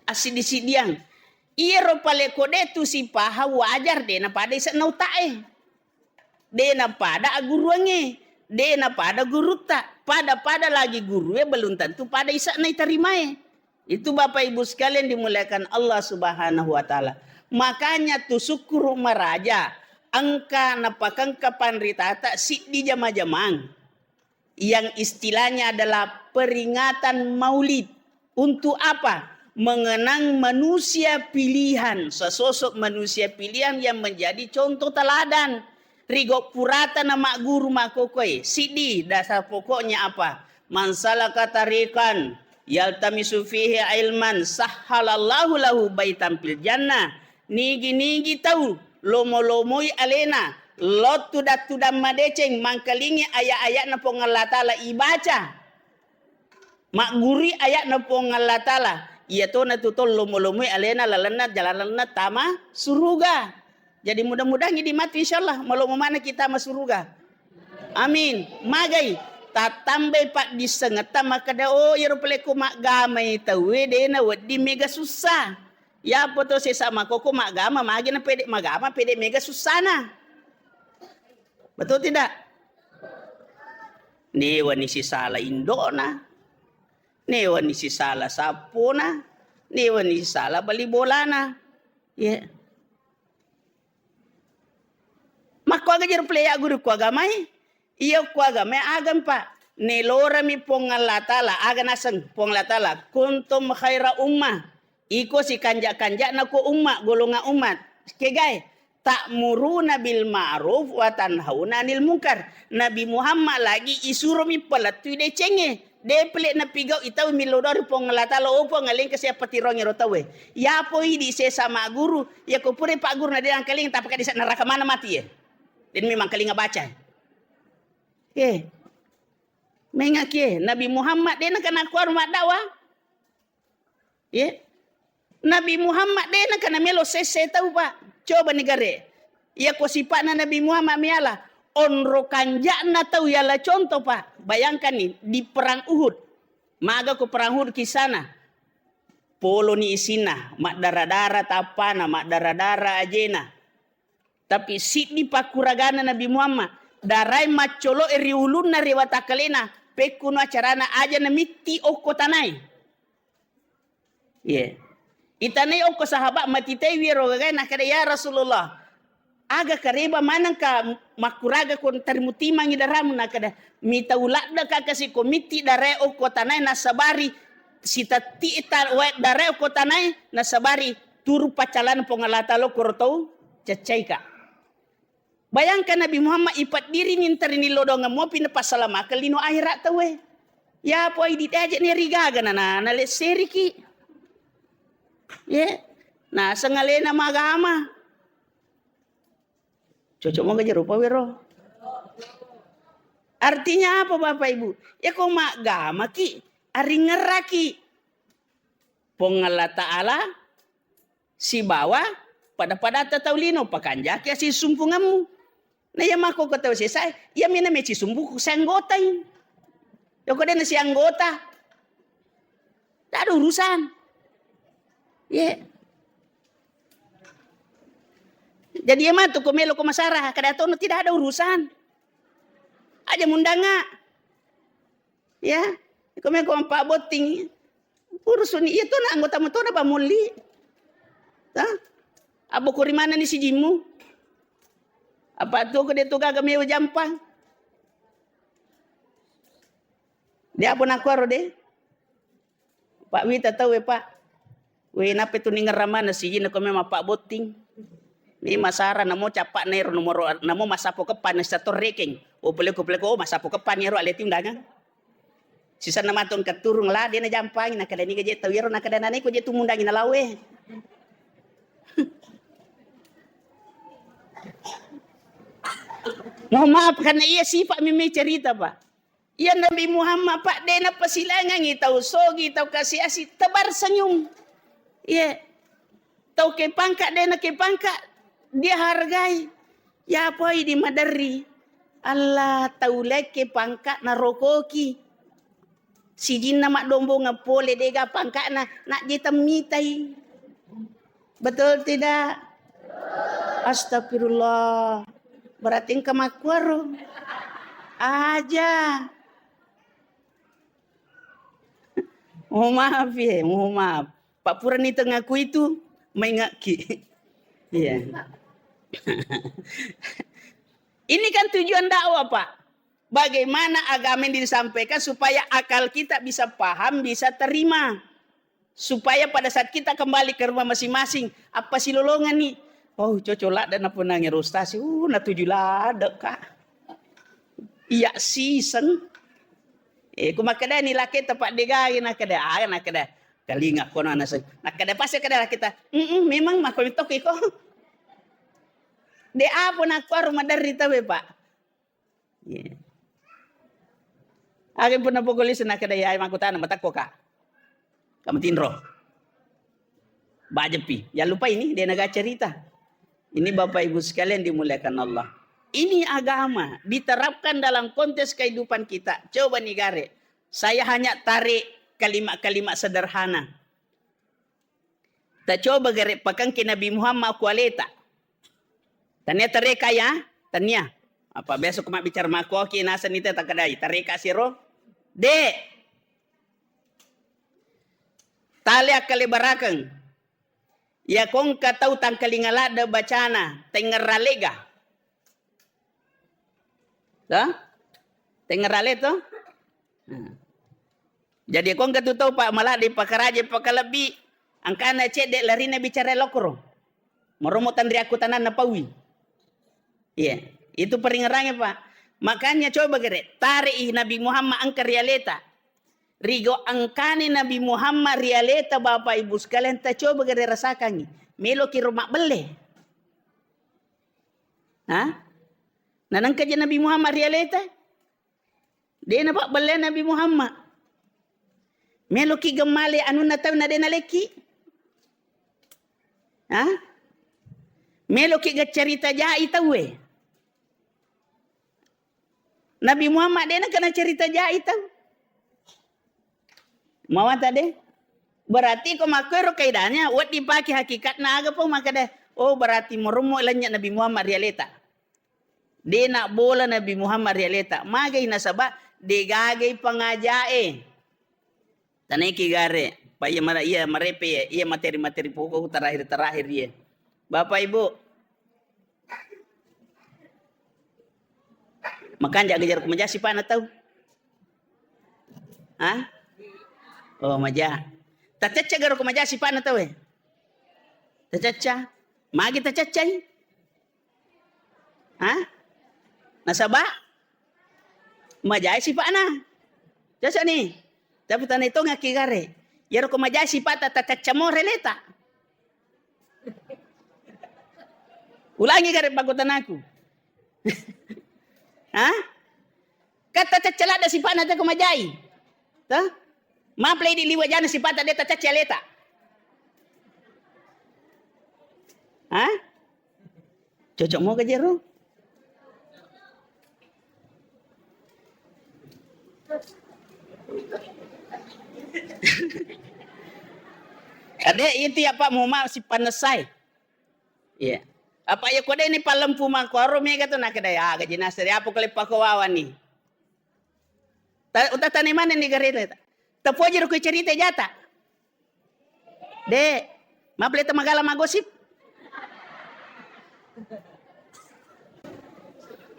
Assiddi-siddiang. Iyaro palekko de tu sipahang wajar, de napada ise'na uta'e. De napada agguruangnge, de napada gurutta. Pada-pada lagi gurue belum tentu pada ise'na itarimae. Itu Bapak Ibu sekalian dimuliakan Allah Subhanahu wa Ta'ala. Makanya tu sukkuru maraja engka napakengka panritata siddi jama-jamang yang istilahnya adalah peringatan Maulid. Untuk apa? Mengenang manusia pilihan, sesosok manusia pilihan yang menjadi contoh teladan. Rigo purata na magguru makokoe, siddi dasar pokoknya apa? Man salaka tariqan yaltamisu fihi ilman sahhalallahu lahu baitan fil jannah. Nigi-nigi tau lomo-lomoi alena, lottu dattu damma deceng, mangkalingi ayat-ayatna Puang Allah Ta'ala ibaca. Magguri ayatna Puang Allah Ta'ala, iya tona tu tau lomo-lomoi alena lalenna, jalanna tama suruga. Jadi mudah-mudahan idi matu insyaallah malomo mana kita tama suruga. Amin. Magai tattambai paddissengetta makkeda, oh, iyaro palekko maggamai tauwe dena wedding mega sussa. Yapo to sesa makoko maggama, magi na pede magama, pede mega sussana. Betul tidak? Newani sisala indona, newani sisala sappona, newani sisala bali bolana. Ya. Makkuaga jero pele ya guru ku agamai? Iya ku agamai agam, Pak. Nelorami Puang Allah Ta'ala, aga naseng Puang Allah Ta'ala, kuntum khaira ummah. Iko sikanja-kanja'na ko umma, golongan umat. Kegae, ta'muruna bil ma'ruf wa tanhauna 'anil munkar. Nabi Muhammad lagi isuromi palettui decengnge. De pele napigau itau millo dori Puang Allah Ta'ala, oh Puang, alengka siapa tirongi ro tauwe. Yapo idi sesa magguru, yako pura pagguru na de angkaling, tapi kadi neraka mana mati ya. Dan memang kalinga baca. Eh. Mengaki, Nabi Muhammad de nakana kuaru maddawa. Ye. Nabi Muhammad de nakana melo sesse tau, Pak. Coba ni gare. Iya ko sipa'na Nabi Muhammad miala. Onro kanja'na tau yala contoh, Pak. Bayangkan ni, di perang Uhud. Maga ko perang Uhud kisana. Polo ni isinna, maddara-dara tappana, maddara-dara ajena. Tapi siddi pakkuragana Nabi Muhammad, darai maccolo'e ri ulunna ri watakkalena, pekkuno acarana aja namitti okko tanae. Ye. Itanai okko sahabat matitaiwi ero gagae, nakada, "Ya Rasulullah, aga kareba manengka makkuraga ko tarimu timangi daramu?" Nakada, "Mitau ladde ka kasi ko mitti darae okko tanae nasabari sitetti ta-, wae darae okko tanae nasabari turu paccalana Puang Allah Ta'ala koro tau caccaika." Bayangkan Nabi Muhammad ipaddiringi ntarini lodongeng mopi napasalamakeng lino akhirat tauwe. Ya po idi aja ni rigaga na, na, nalesseriki. Ye, naseng alena magama. Cocok moga jero rupa wero. Artinya apa Bapak Ibu? Ya ko maggamaki, aringerraki. Puang Allah Ta'ala sibawa pada-padatta tau lino, pakanjaki asissumpungemmu. Na iya makko ko tau sesae, iya mina meci sumbuku sianggotai. Yoko dena sianggota. Tidak ada urusan. Ye. Jadi iya matu ko melo ko masara, kada tono tidak ada urusan. Aja mundanga. Ya, iko meko mappabotting. Urusuni iya tona anggota motona pamulli. Tah? Abbo ko rimana ni sijimmu? Apa tu ko de tu gaga mewa jampang? De apa nakuaro de? Pak Wita tau e, Pak. We, nape tu ningerang mana sijinna ko memang mappabotting. Ni masara namo cappa nero nomoro namo massapo keppa na sator rekeng. Oh, peleko, peleko, oh, massapo keppa ni ero ale tiundangan. Sisanna matu engka turung la, de najampangi, nakada niga je tau ero, nakada nanai ko je tu mundangi na lawe. Mohon maaf, karena iya sifat mimi cerita, Pak. Iya Nabi Muhammad, Pak, de napasilangangi tau sogi, tau kasi-asi, tebar senyum. Iya. Tau ke pangkat, de na ke pangkat, dia hargai. Ya poi di maderri. Allah, tau lekke pangkat na rokoki. Sijinna maddombongeng pole dega pangkatna, najje temmitai. Betul tidak? Astagfirullah. Berarti engka makkuaro. Aja. Mohon maaf ya, mohon maaf. Pak purani tengahku itu maingakki. Iya. Ini kan tujuan dakwah, Pak. Bagaimana agama yang disampaikan supaya akal kita bisa paham, bisa terima. Supaya pada saat kita kembali ke rumah masing-masing, apa silolongan nih? Oh, cocok ladde napunangi ustaz, uh, natuju ladde, Kak. Iya, siseng. Eh, ku makkeda ni laki tepat degai, nakkeda, ah, nakkeda, telinga kono anak se-, nakkeda pas kada kita, mm memang mako itu iko. De apa nak kuaru maderri tawe, Pak. Iya. Aga pun napokolis nakkeda, ya, makkutana matakko, Kak. Kamu tinro. Bajepi. Jangan lupa ini, dia naga cerita. Ini Bapak Ibu sekalian dimuliakan Allah. Ini agama diterapkan dalam konteks kehidupan kita. Coba nih gare. Saya hanya tarik kalimat-kalimat sederhana. Tacoba gare pakengki Nabi Muhammad ku aleta. Tania tareka ya? Tania. Apa biasa ku mabbicara makoki naseng ita takkadai. Tareka siro? De. Tali akkalebarakeng. Iya kongka tau tangkalinga ladde bacana, tengngerra lega. To? Tengngerra le to? Nah. Jadi kongka tu tau pa maladde pakaraje pakalebbi, angkana cedde larina bicara lokro. Maromo tanriakku tananna paui. Iya, itu peringerannya, Pak. Makanya coba gere, tarik Nabi Muhammad engka rialeta. Rigo engkani Nabi Muhammad rialeta, Bapak Ibu sekalian, tacoba gere rasakangi. Meloki ro mabbelle. Hah? Nanengka je Nabi Muhammad rialeta? Dena pabbelle Nabi Muhammad. Meloki gemmale anunna tau na dena lekki? Hah? Meloki gaccarita jai tauwe? Nabi Muhammad dena kena cerita jai tau. Mawata de. Berarti ko makkuero kaidahnya, wedding pake hakikatna aga po makkeda, oh, berarti marommo lennye Nabi Muhammad rialeta. De nabbola Nabi Muhammad rialeta. Magai nasaba degagai pangajae. Tanaiki gare, pa iya mara-, iya marepe, iya materi-materi pokok terakhir-terakhir iya. Bapak Ibu, makanja aga jaro ko maja sipana tau? Hah? Oh, maja. Tacacca garo ko maja sipana tau, eh? Tacacca. Magi tacaccai? Hah? Nasaba majai sipa'na. Cocok ni. Tapi tana itongakki gare. Iyaro ko majai sipa'ta, tacacca more leta. Ulangi gare pakkutanaku. Hah? Kan tacacca ladde sipa'na te ko majai. Toh? Maplei di liwa jana sipata de tacacca aleta. Hah? Cocok mo kajero? Ade itu ya Pak, mau maaf si panesai. Iya. Apa ya kode ini palempu mangkoro mega tu nakeda ya gaji nasri apa kole pakowawa ni. Ta-, utatane maneng ni gareta. Tapoji ro ko cerita jata. De, mapleta magala magosip.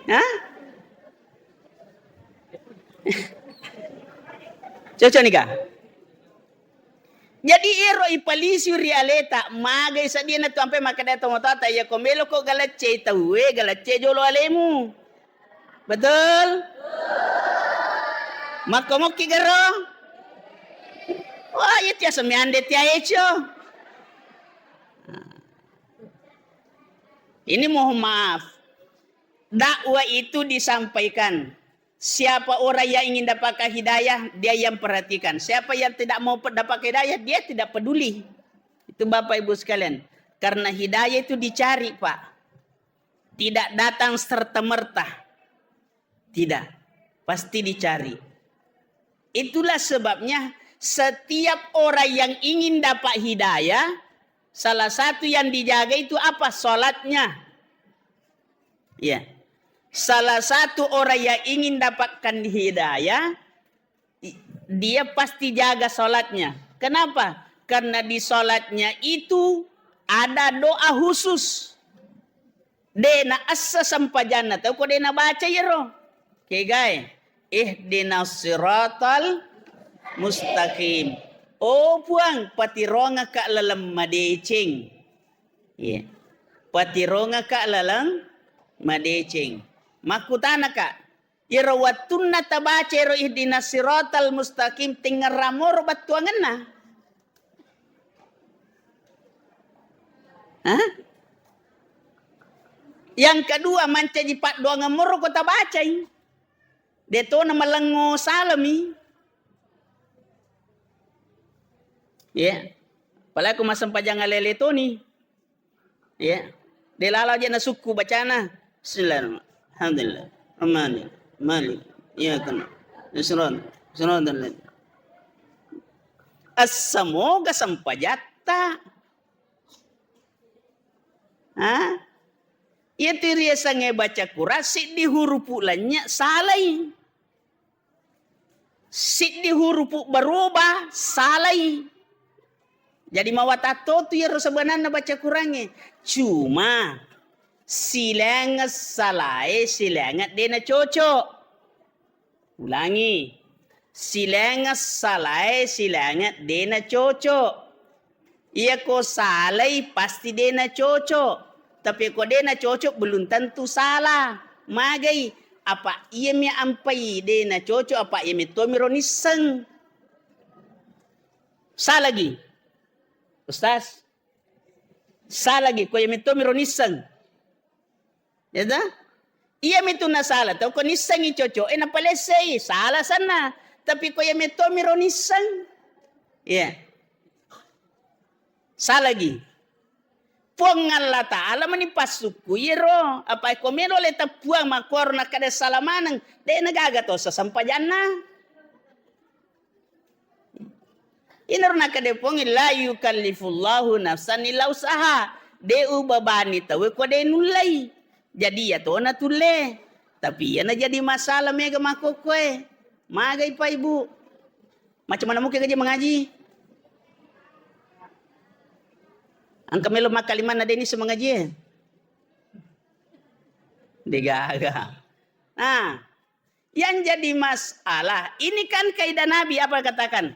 Hah? Cocok nika? Jadi ero ipalisi ri aleta, magai sadiana tu ampe makkeda tomatoata, iya ko melo ko galaccei tauwe, galaccei jolo alemu. Betul? Makkomokki garo? Wah, iya tiasa meande tia eco. Ini mohon maaf. Dakwah itu disampaikan. Siapa orang yang ingin dapatkan hidayah, dia yang perhatikan. Siapa yang tidak mau pe-, dapat hidayah, dia tidak peduli. Itu Bapak Ibu sekalian. Karena hidayah itu dicari, Pak. Tidak datang serta-merta. Tidak. Pasti dicari. Itulah sebabnya setiap orang yang ingin dapat hidayah, Salah satu yang dijaga itu apa? Salatnya. Ya. Salah satu orang yang ingin dapatkan hidayah, i-, dia pasti jaga salatnya. Kenapa? Karena di salatnya itu ada doa khusus. De' naessa sempajanna tau ko de' nabaca iyaro. Kegae, ihdinas siratal mustaqim. Oh Puang, patirongaka laleng madeceng. Iya. Patirongaka laleng madeceng. Makkutanaka, iyaro wettunna tabaca ero ihdinas siratal mustaqim, tengngerang moro battuangenna? Hah? Yang kedua, mancaji paddoangeng moro ko tabacai. De' to na malengo salami. Ya. Apalagi ko massempajang alele toni. Ya. De' lalo aja nasukku bacana. Bismillahirrahmanirrahim. Alhamdulillah. Rahmanir. Malik. Iyyaka na'budu. Siratal. Siratal ladzina. Assamoga sempajatta. Ha? Iya tu riasangnge baca Quran, siddi hurupu lennye salai. Siddi hurupu berubah, salai. Jadi, mawatatto tu iyaro sebenarna baca Qurangnge. Cuma, silaingeng salae, silaingeng de' nacocok. Ulangi. Silaingeng salae, silaingeng de' nacocok. Iya ko salai pasti de' nacocok. Tapi ko de' nacocok belum tentu salah. Magai? Apa iya mi ampai de' nacocok, apa iya metto mi ro nisseng. Salagi. Ustaz. Salagi, ko iya metto mi ro nisseng. Ya ta? Iya mitu nasala tau ko nissengi cocok e napalessei, sala sanna. Tapi ko iya metto mi ro nisseng. Iya. Salagi. Puang Allah Ta'ala mani passukku iyaro. Apa ko melo le teppuang makkuaro nakkeda sala maneng, de' nagaga to sesempajanna. Inaro nakkeda Puang, "La yukallifullahu nafsan illa usaha." De' ubabani tauwe ko de' nullei. Jadi iya tona tulle. Tapi iya na jadi masalah mega makkokkoe. Magai pa Ibu. Macam mana mungkin aja mengaji? Engka melo makkalimanna de' nisseng mangajie. De' gaga. Nah, yang jadi masalah, ini kan kaidah Nabi apa katakan?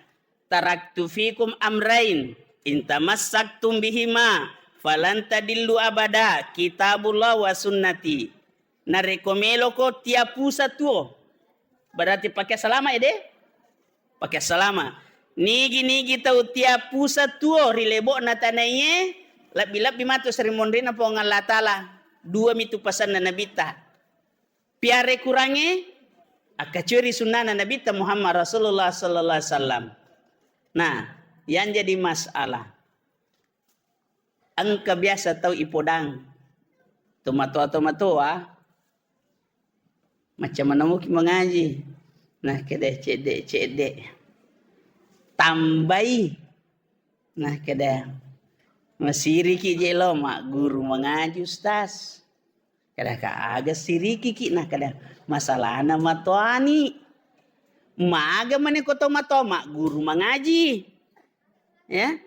"Taraktu fikum amrain, in tamassaktum bihima, falan tadillu abada, kitabullah wa sunnati." Narekko meloko tiapusa tuo, berarti pakai salama ede? Pakai salama. Nigi-nigi tau tiapusa tuo ri lebo'na tanaie, lebbi-lebbi matu seri monrina Puang Allah Ta'ala. Dua mitu pasanna Nabitta. Piare kurangnge, akkacueri sunnana Nabitta Muhammad Rasulullah sallallahu alaihi wasallam. Nah, yang jadi masalah, engka biasa tau ipodang. Tomatoa-tomatoa, macam mana mungkin mengaji? Nah, kede cedde-cedde. Tambai. Nah, kede, masiriki je lo magguru mengaji, Ustaz. Kada ka aga sirikiki, nah, kada masalahna matoani. Maga mani ko to mato magguru mangaji. Ya.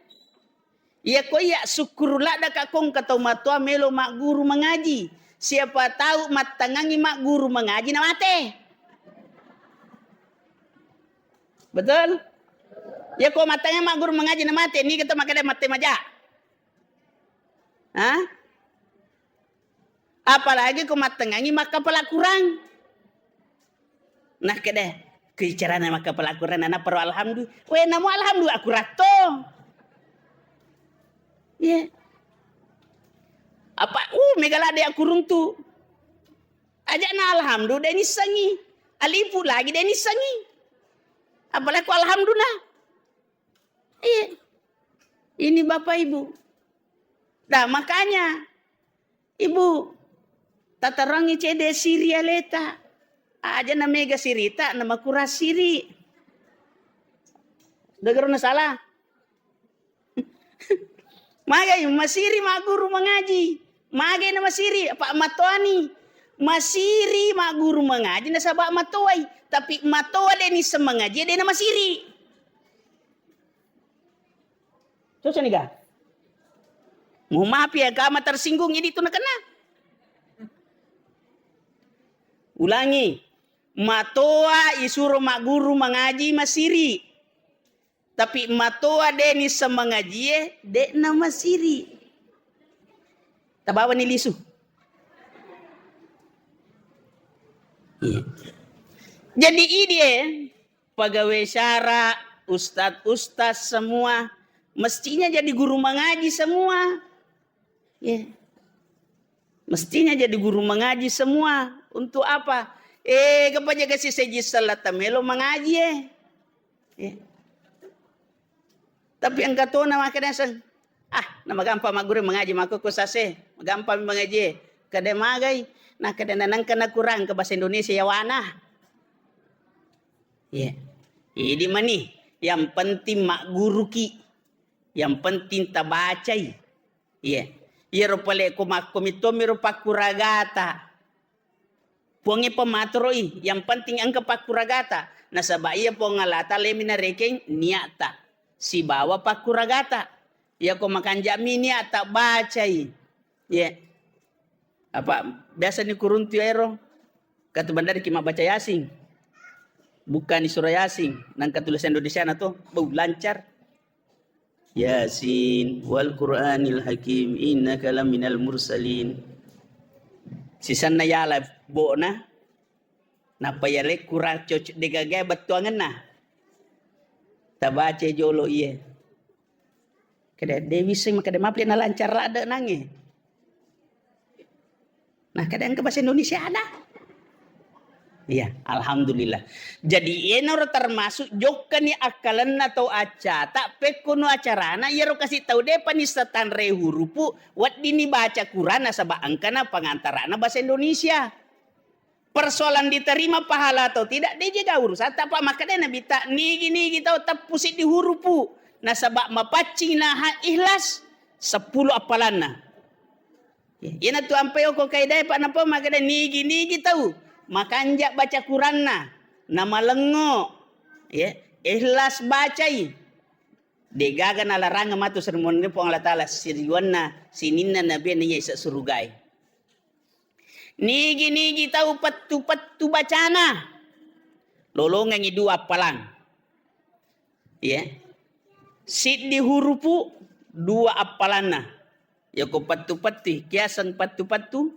Iya ko iya sukkuru ladda ka kong ka to matoa melo magguru mangaji. Siapa tahu mattangangi magguru mangaji na mate. Betul? Ya ko mattangangi magguru mangaji na mate, ni kita makada mate maja. Hah? Apalagi ko mattengngangi makkapala Kurang. Nah, kede, ke carana makkapala Kurang, na naparo alhamdu. We, namo alhamdu, akuratto. Iya. Apa, uh, mega ladde akuruntu. Aja na alhamdu, de nissengi. Alifu lagi, de nissengi. Apalagi ko alhamdulillah. Iya. Ini Bapak Ibu. Nah, makanya, Ibu, tatarangi cede siri aleta. Aja na mega sirita, na makura siri. Degero na salah. Magai masiri magguru mangaji. Magai na masiri, apa matoani. Masiri magguru mangaji nasaba matoai. Tapi matoa de nisseng mangaji, de na masiri. Cocok nih, ga? Mohon maaf ya, kama tersinggung ini tuh nakena. Ulangi, matoa isuro magguru mangaji masiri. Tapi matoa de nisseng mangajie, de na masiri. Tabawani lisu. Iya. Jadi ini, eh, pegawai syara, ustadz-ustadz semua, mestinya jadi guru mengaji semua. Ya. Mestinya jadi guru mengaji semua. Untuk apa? Eh, kepaja kasih seji salata melo mengaji, eh. Ya. Tapi engka tona makkeda naseng, "Ah, na magampang magguru mengaji, makkukku sase, magampang mengaji." Kada magai, na kada nanangka na kurang ke bahasa Indonesia yawana. Ya. Idi mani, yang penting magguruki, yang penting tabacai. Iya. Iyaro pale ko makko mittomi ro pakkuragata. Puangnge pematoroi, yang penting engka pakkuragata. Nasaba iya Puang Allah Taala mi narekeng niatta sibawa pakkuragata. Iya ko makanjami niatta bacai. Iya. Apa biasa ni kuruntu ero? Katu bandari ki mabbaca Yasin. Bukan surah Yasin, nang katulis Indonesia na to, bau lancar. Yasin wal Qur'anil Hakim innaka laminal mursalin. Sisanna yala bo'na, nappa yalekku raco c-, degaga bettuangenna. Tabaca jolo iye. Kada de wisseng, makada mapli na lancar ladde nange. Nah, kada engka bahasa Indonesia ada. Iya, alhamdulillah. Jadi, iyanaro termasuk jokkani akkalenna tau accata, pekkono acarana, iyaro kasi tau depa ni setanre hurupu, weddinni baca Quran nasaba engkana pangantarana bahasa Indonesia. Persoalan diterima pahala atau tidak, de jaga urusan, tapa makkeda Nabitta, nigi-nigi tau teppu siddi hurupu, nasaba mapaccing naha ikhlas, seppulo appalanna. Ya, iyanatu ampai okko kaidae, Pak, napa makkeda nigi-nigi tau makanja baca Quranna, namalengngo, ya, ikhlas bacai. Degaga nalarangeng matu sermonne Puang Allah Taala, siriwanna sininna nabi naiya ise surugae. Nigi-nigi tau pettu-pettu bacana, lolongengngi dua appalang. Ya. Siddi hurupu, dua appalanna. Yako pettu-pettu, kiaseng pettu-pettu.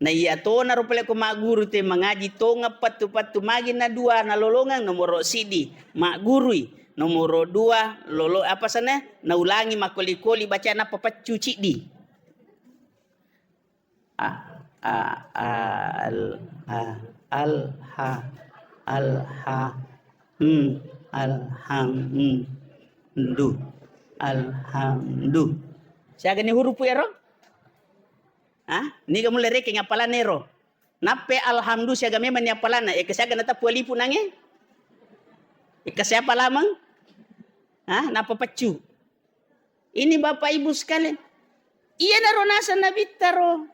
Na iya tonaro pale ko magguru te mangaji tongeng pettu-pettu magi na dua nalolongeng, nomoro siddi maggurui, nomoro dua lolo-, apa sana, naulangi makkoli-koli baca nappa peccu ciddi. A, a, a, al, a, al, ha, al, ha, hmm, alhamdu, alhamdu. Siaga ni hurupu ero? Ha? Niga mulle rekeng appalanna ero? Nappe alhamdu siaga memang ni appalanna. Eka siaga natappu alifu nange? Eka siapa lamang? Ha? Nappa peccu. Ini Bapak Ibu sekalian. Iyanaro naseng Nabitta ro.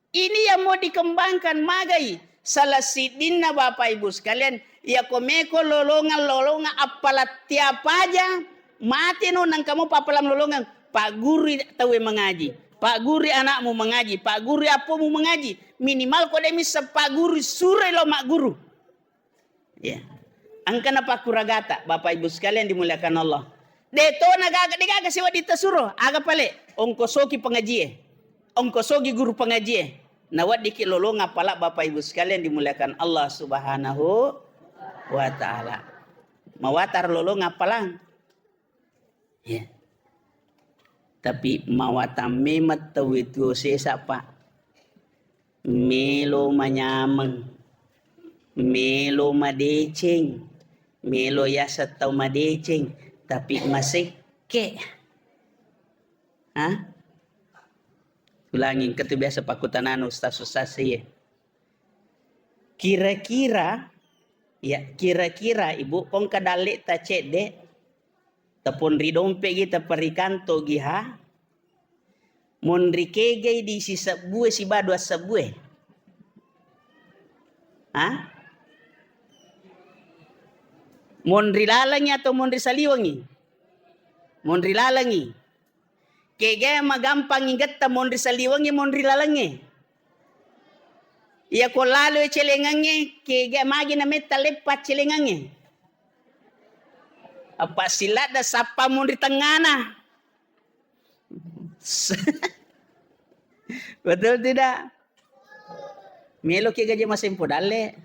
Ini yang mau dikembangkan, magai. Salah siddinna Bapak Ibu sekalian, yako meko lolongan-lolongan appalattia paja, mateno nangka mo pappalang lolongan, paggurui tauwe mangaji, paggurui anakmu mangaji, paggurui appomu mangaji, minimal ko de misseng paggurui, suroi lo magguru. Ya. Engkana pakkuragata, Bapak Ibu sekalian dimuliakan Allah. De to na gaga, de gaga sewa ditasuro, aga pale, ongkosoki pengajie, ongkosoki guru pengajie. Naweddiki lolong apala, Bapak Ibu sekalian dimuliakan Allah Subhanahu wa Ta'ala. Mawatar lolong apalang. Ya. Tapi mawatang memang tauwe tuo sesa, Pak. Melo manyameng, melo madeceng, melo yaseng tau madeceng, tapi masekke. Ha? Ulangi, engka tu biasa pakkutanana ustaz-ustaz e. Kira-kira, ya, kira-kira, Ibu, kongka dalleta cedde, Taponri dompe'gi, taparikanto'gi ha. Monri kegai di sisebbue siba dua sebbue? Ha? Monri lalengi atau monri saliwengi? Monri lalengi. Kegai magampang igetta, monri saliwengi, monri lalengi? Iya ko lalo celengangnge, kegai magi na metta leppa celengangnge? Apa siladda sappa monri tengngana. Betul tidak? Meloki gaje masempo dalle?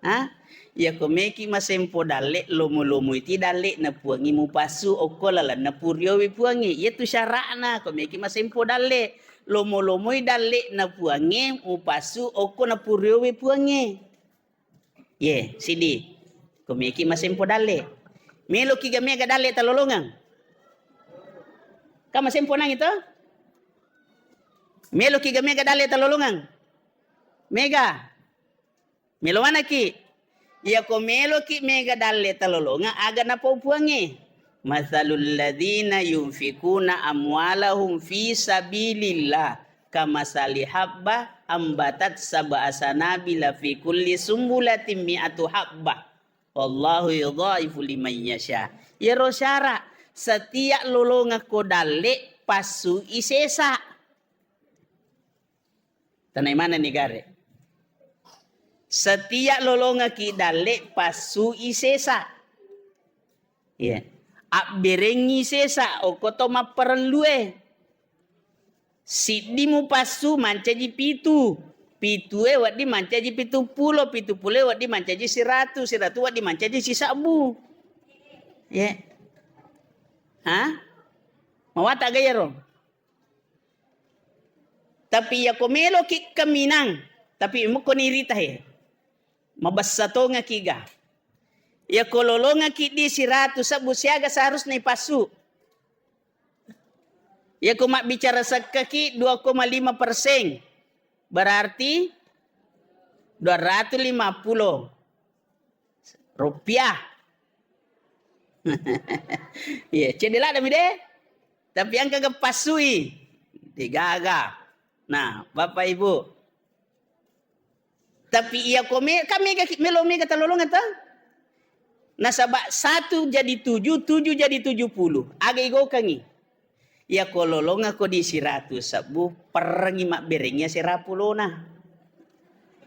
Ha? Iya ko meki masempo dalle, lomo-lomo iti dalle na puangi mupassu okko lalenna puriowi puangi. Iya tu syara'na, ko meki masempo dalle, lomo-lomoi dalle na puangi mupassu okko na puriowi puangi. Ye, sidi. Ko meki masempo dalle. Meloki ga mega dalle talolongang? Ka masempo nangi to? Meloki ga mega dalle talolongang? Mega. Melo manaki. Iya ko meloki mega dalle talolongang, aga napau puange. Masalul ladzina yunfikuna amwalahum fi sabilillah kamasali habba ambatat sab'a sanabila fi kulli sumbulatin mi'atu habba. Wallahu yudhaifu liman yasha. Iyaro syara, setiap lolongekko dalle, passui sesa. Tanai manenni gare. Setiap lolongekki dalle, passui sesa. Iya. Abberengngi sesa, okko to mapparellue. Siddi mupassu mancaji pitu. Pitue wedding mancaji pitu pulo, pitu pulue wedding mancaji siratu, siratu wedding mancaji sisabbu. Ye. Ha? Mawata ga iyaro? Tapi iya ko meloki kaminang, tapi mukko nirita he. Mabessa tongaki ga. Iya ko lolongaki di siratu sebbu siaga seharusna ipassu. Iya ko mabbicara sekkaki dua koma lima persen, berarti dua ratus lima puluh rupiah. Iya, cedde ladde mi de. Tapi engka ga passui. Degaga. Nah, Bapak Ibu. Tapi iya ko me-, kan mega ki-, melo mega talolongeng ta? Nasaba satu jadi tujuh, tujuh jadi tujuh puluh. Aga igokengi? Iya ko lolongekko di siratu sebbu, perrengi mabberengngi sera pulona.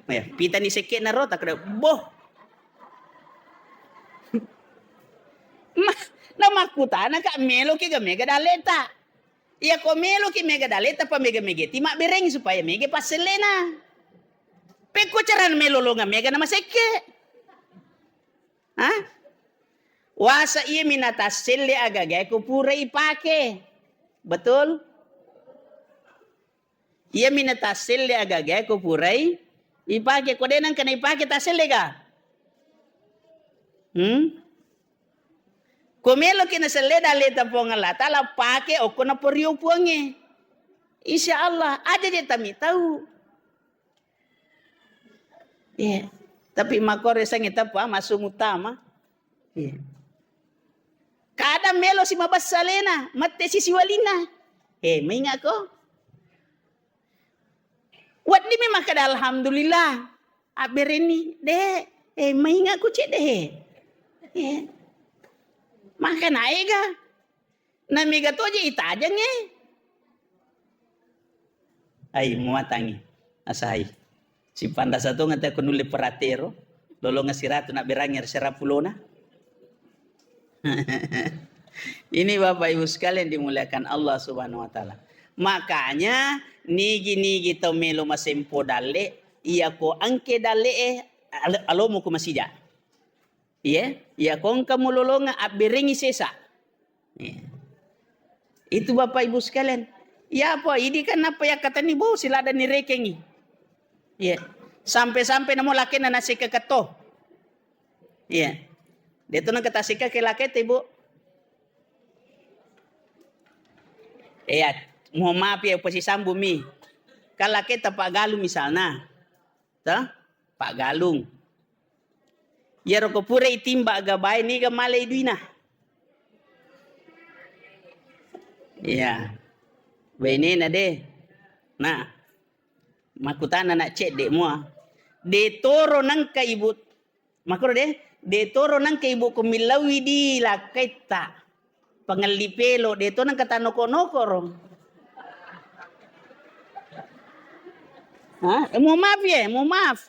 Ya, pitani sekke'na ro, takkeda, boh. Ma-, namakkutana ka, meloki ga mega dalleta? Iya ko meloki mega dalleta, pa mega-megeti mabberengngi supaya mega passellena. Pekko carana melo lolongeng mega namasekke. Ha? Wasa iyami natasselle agagae ko pura ipake. Betul? Iyami natasselle agagae ko purai ipake. Ko de nengka naipake tasselle ga? Hmm? Ko meloki naselle dalleta Puang Allah Taala, pake okko naporio Puangnge. Insya Allah, aja je tami tau. Iya. Tapi makkoro sangi teppa masuk utama. Iya. Kadang melo si mabessa alena, mette si siwalinna. Eh, mainga ko? Wedding mi makkeda alhamdulillah. Abberenni, de, eh, mainga ku cedde. Eh. Maka naega. Na mega toje itajengnge. Ai, muatangngi. Asai. Sipanrasa tongeng te ko nulle peratero. Lolongeng siratu nabberangngi sera pulona. Ini Bapak Ibu sekalian dimuliakan Allah Subhanahu wa Ta'ala. Makanya nigi-nigi tau melo masempo dalle, iya ko engke dalle e, al-, alomo ko masija. Iya, iya ko engka mulolongeng abberengngi sesa. Iya. Itu Bapak Ibu sekalian. Iya apa? Idi kan apa ya katani bo siladani rekengi. Iya. Sampai-sampai namo lakena nasika keto. Iya. Dia tu nang kata sika ke lakete, Bu. Iya, mohon maaf ya, posisambung mi. Kan laketa Pak Galung misalna. Toh? Pak Galung. Iyaro ko pura itimba gabae niga malai duina. Iya. Benena de. Nah, makkutana na cedde mua. De toro nengka ibu, makoro de, de toro nengka ibu ko millaui di lakkaitta. Pangelli pelo, de to nengka tanoko-nokoro. Ha? Eh, mohon maaf ya, mohon maaf.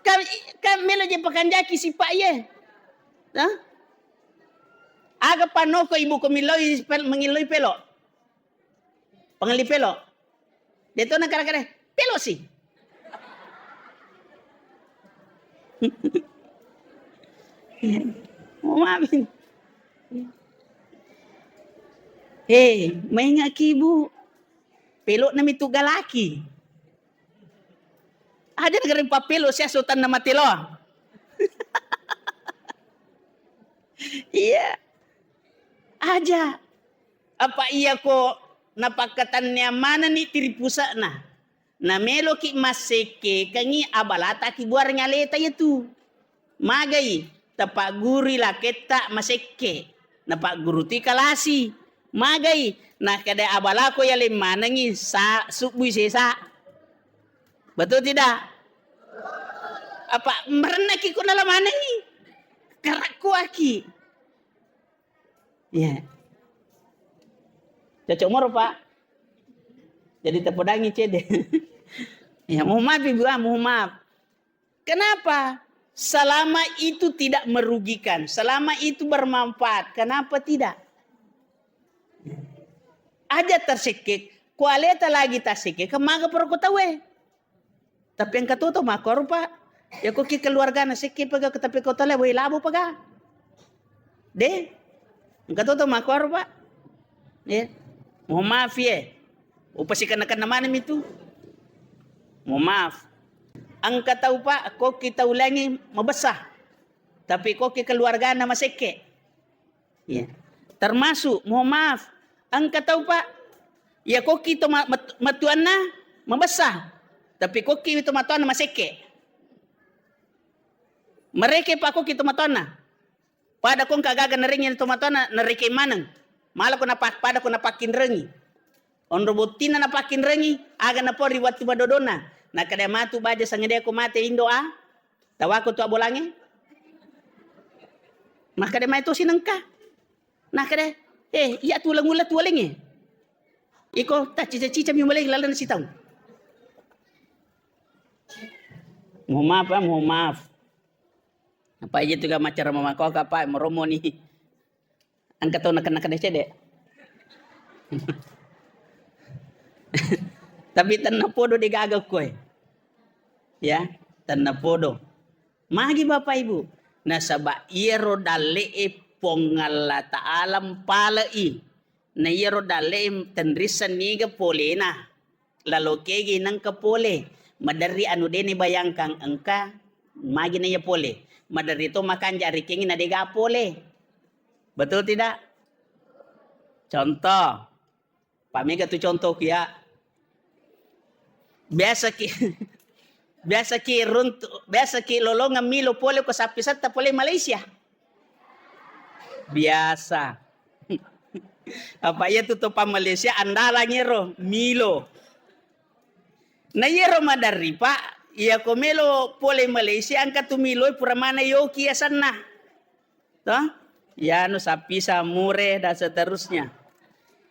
Kan, kan melo je pakanjaki sipa ye. Ha? Aga panoko ibu ko millaui pel-, mengilloi pelo. Pangelli pelo. De to na kara-kara, pelo si. Mau maafin. Hei, maingaki, Bu. Pelo na mitu galaki. Aja negara papelo sia sultan na matelo. Iya. Aja. Apa iya ko napakkatanneang manenni tiri pusa'na. Nameloki massekkekengngi abalata ki buareng aleta yetu. Magai, tapaggurui laketta masekke. Napaggurutui kalasi. Magai, nakkeda abalako yaleng manengngi sa-, subbui sesa. Betul tidak? Apa merennaki ko nala manengngi? Karakkuaki. Iya. Cocok moro, Pak. Jadi tepodangi cede. Ya, mohon maaf, Ibu, ah, mohon maaf. Kenapa? Selama itu tidak merugikan, selama itu bermanfaat, kenapa tidak? Aja tersekek, kualeta lagi tersekek, kemaga perokok tawe. Tapi engka toto makkuaro, Pak. Ya, ko ki keluargana sekke paga, tapi ko tole woi labo paga. De, engka toto makkuaro, Pak. Ya. Mohon maaf ya. Upasikenna-kenna maneng mitu. Mohon maaf. Engka tau, Pak, ko ki tau laingi mabessa. Tapi ko ki keluargana masekke. Iya. Termasuk, mohon maaf, engka tau, Pak, iya ko ki to ma-, mat-, matuanna mabessa, tapi ko ki to matuanna masekke. Mereke, Pak, ko ki to matuanna. Pada ko engka gaga narengi to matuanna, nareke maneng. Mala ko napa-, pada ko napakkinrengi. Onro bottinna napakkinrengi, aga napori wettu madodonna. Nakkeda matu baja sangedeko mate indo a. Tawako tu abolange. Makkeda mai tosi nengka. Nakkeda, eh, iya tulang ulla tualengnge. Iko taccica-cica mi mulai lalenna sitaung. Mohon maaf, Pak, mohon maaf. Apa aja tu ga macara mamakoka, Pak, meromoni. Engka tau nakenna-kenna cede. Tapi tennapodo degaga koe. Ya, tennapodo. Magi Bapak Ibu, nasaba iyaro dalle'e Puang Allah Ta'ala mpale'i. Na iyaro dalle'e tenrisseng niga polena. Lalo kegi nengka pole. Maderri anu deni bayangkang engka magi na iya pole. Maderri to makanja rikengi na dega pole. Betul tidak? Contoh. Pak mega tu contoh ya. Biasa ki, biasa ki runtu, biasa ki lolongang milo pole ko sappi setta pole Malaysia. Biasa. Apa iya tu topa Malaysia andalang ero milo. Na iyaro maderri, Pak, iya ko melo pole Malaysia engka tu milo pura mana yoki asenna. Toh? Yanu sapisa mure dan seterusnya.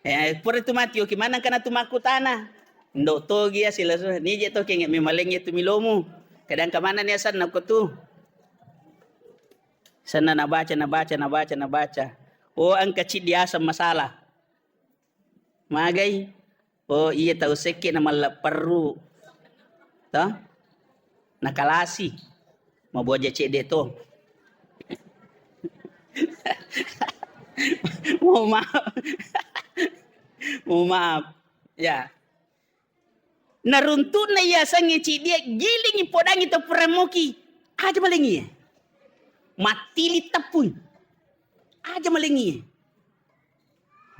Eh, pura tu mati yoki mana kana tu makkutana. Ndo togi ya sila su, nije to kenge memalengnge tu milomu. Kadang kemana ni asenna ko tu. Senna nabaca, nabaca, nabaca, nabaca. Oh, engka ciddi aseng masalah. Magai. Oh, iya tau sekke na mallepperru. Toh? Nakalasi. Maboja cedde to. Mohon maaf. Mohon maaf. Ya. Naruntu'na yasengnge ciddi e, gilingi podangi to puramoki. Aja malengi e. Mattili teppui. Aja malengi e.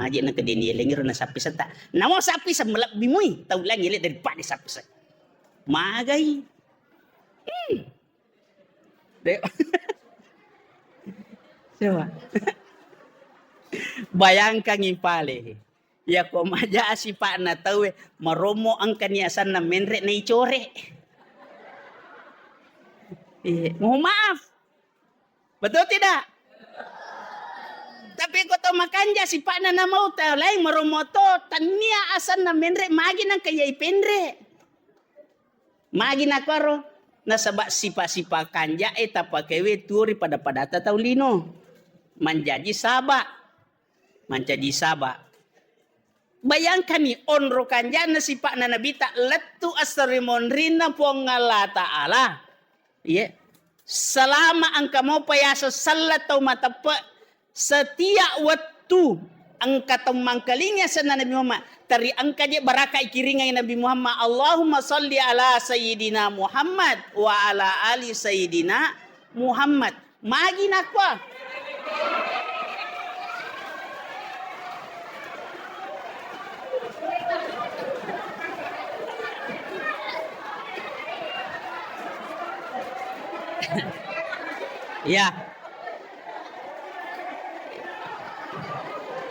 Aja na kedeni elengi ro na sappi setta. Namo sappi se malebbi mui tau langi ele daripada sappi se. Magai. Hmm. De-, coba. Bayangkangngi pale. Yako maja sipa'na tauwe, marommo engkani asanna menre naicore. Eh, mohon maaf. Betul tidak? Tapi ko to makanja sipa'na namau tau lain marommo to, tania asanna menre magi nangka yai penre. Magi nakuaro? Nasaba sipa-sipa kanja'e tapakewe tuo ri pada-padata tau lino. Manjaji saba. Mancaji saba. Bayangkani, onro kanja'na sipa'na Nabita lettu assarimonrinna Puang Allah Ta'ala. Iya. Selama engka mopa yaseng selleng tau mateppe, setiap wettu engka tau mangkalingi asenna Nabi Muhammad, teri engka je baraka ikiringai Nabi Muhammad, "Allahumma salli ala Sayyidina Muhammad wa ala ali Sayyidina Muhammad." Magi nakua. Ya.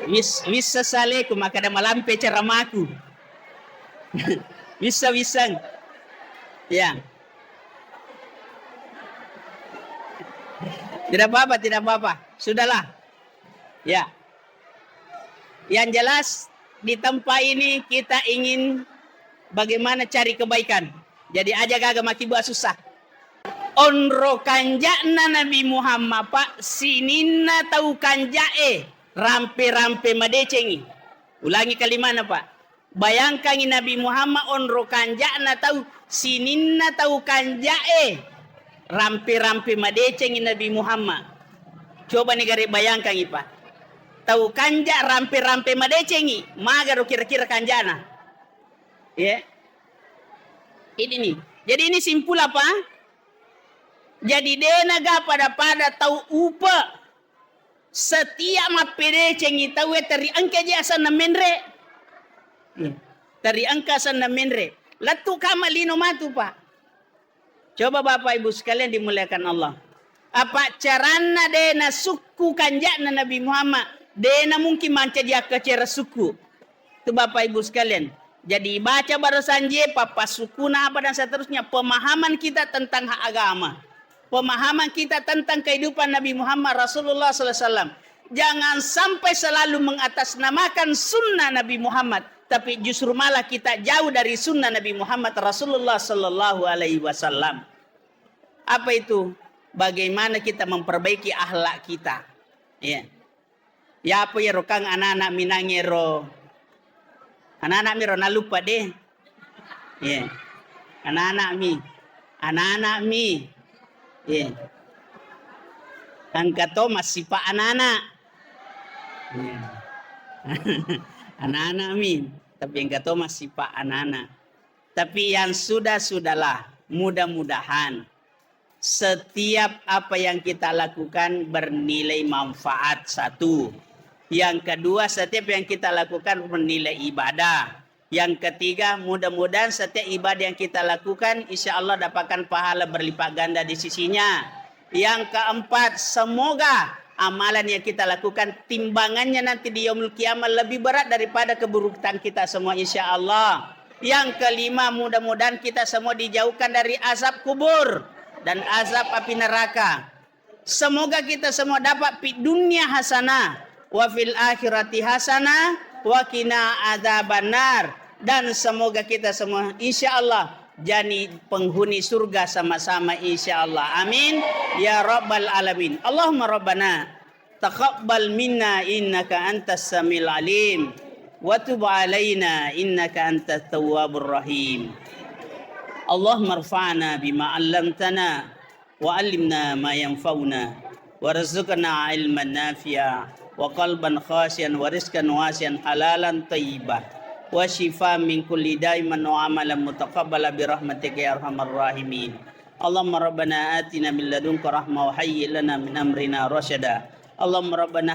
Wis-, wissasaleku, makkeda malampe ceramaku. Wissa-wissang. Ya. Tidak apa-apa, tidak apa-apa. Sudahlah. Ya. Yang jelas, di tempat ini kita ingin bagaimana cari kebaikan. Jadi, aja gaga makkibua susah. Onro kanja'na Nabi Muhammad, Pak, sininna tau kanja'e rampe-rampe madecengi. Ulangi kalimana, Pak. Bayangkangi Nabi Muhammad onro kanja'na tau, sininna tau kanja'e rampe-rampe madecengi Nabi Muhammad. Coba ni gare bayangkangi, Pak. Tau kanja rampe-rampe madecengi, magaro kira-kira kanja'na. Ya. Ini nih. Jadi ini simpul apa? Jadi denaga pada-pada tau upe. Setiap mappedecengi tauwe teri engka je asanna menre. Iya. Teri engka asanna menre. Lettu kama lino matu, Pak. Coba Bapak Ibu sekalian dimuliakan Allah. Apa caranna de nasukku kanja'na Nabi Muhammad, de na mungkin mancaji akkacera sukku. Itu Bapak Ibu sekalian. Jadi baca barusan je, pappasukuna apa dan seterusnya, pemahaman kita tentang hak agama. Pemahaman kita tentang kehidupan Nabi Muhammad Rasulullah sallallahu alaihi wasallam. Jangan sampai selalu mengatasnamakan sunnah Nabi Muhammad, tapi justru malah kita jauh dari sunnah Nabi Muhammad Rasulullah sallallahu alaihi wasallam. Apa itu? Bagaimana kita memperbaiki akhlak kita. Ya. Yapo iyaro kang anana'mi nangero. Anana'mi ro naluppa de. Ye. Anana'mi. Anana'mi. Ye. Engka to massipa anana. Ye. Anana'mi. Tapi engka to massipa anana. Tapi yang sudah-sudahlah, mudah-mudahan setiap apa yang kita lakukan bernilai manfaat, satu. Yang kedua, setiap yang kita lakukan bernilai ibadah. Yang ketiga, mudah-mudahan setiap ibadah yang kita lakukan, insya Allah dapatkan pahala berlipat ganda di sisinya. Yang keempat, semoga amalan yang kita lakukan, timbangannya nanti di Yaumul Qiyamah lebih berat daripada keburukan kita semua, insya Allah. Yang kelima, mudah-mudahan kita semua dijauhkan dari azab kubur dan azab api neraka. Semoga kita semua dapat fid dunya hasanah, wa fil akhirati hasanah, wa qina adzabannar. Dan semoga kita semua, insya Allah, jadi penghuni surga sama-sama, insya Allah. Amin. Ya Rabbal Alamin. Allahumma Rabbana, taqabbal minna innaka antas samiul alim, wa tub alaina innaka antat tawwabur rahim. Allahumma rfa'na bima allamtana, wa allimna ma yanfa'una, warzuqna ilman nafi'a, wa qalban khashi'an, wa rizqan wasi'an, halalan thayyiba, wa shifa min kulli da'i, wa amalan mutaqabbala, bi rahmatika ya arhamar rahimin. Allahumma rabbana atina min ladunka rahmah, wa hayyi lana min amrina rasyada. Allahumma rabbana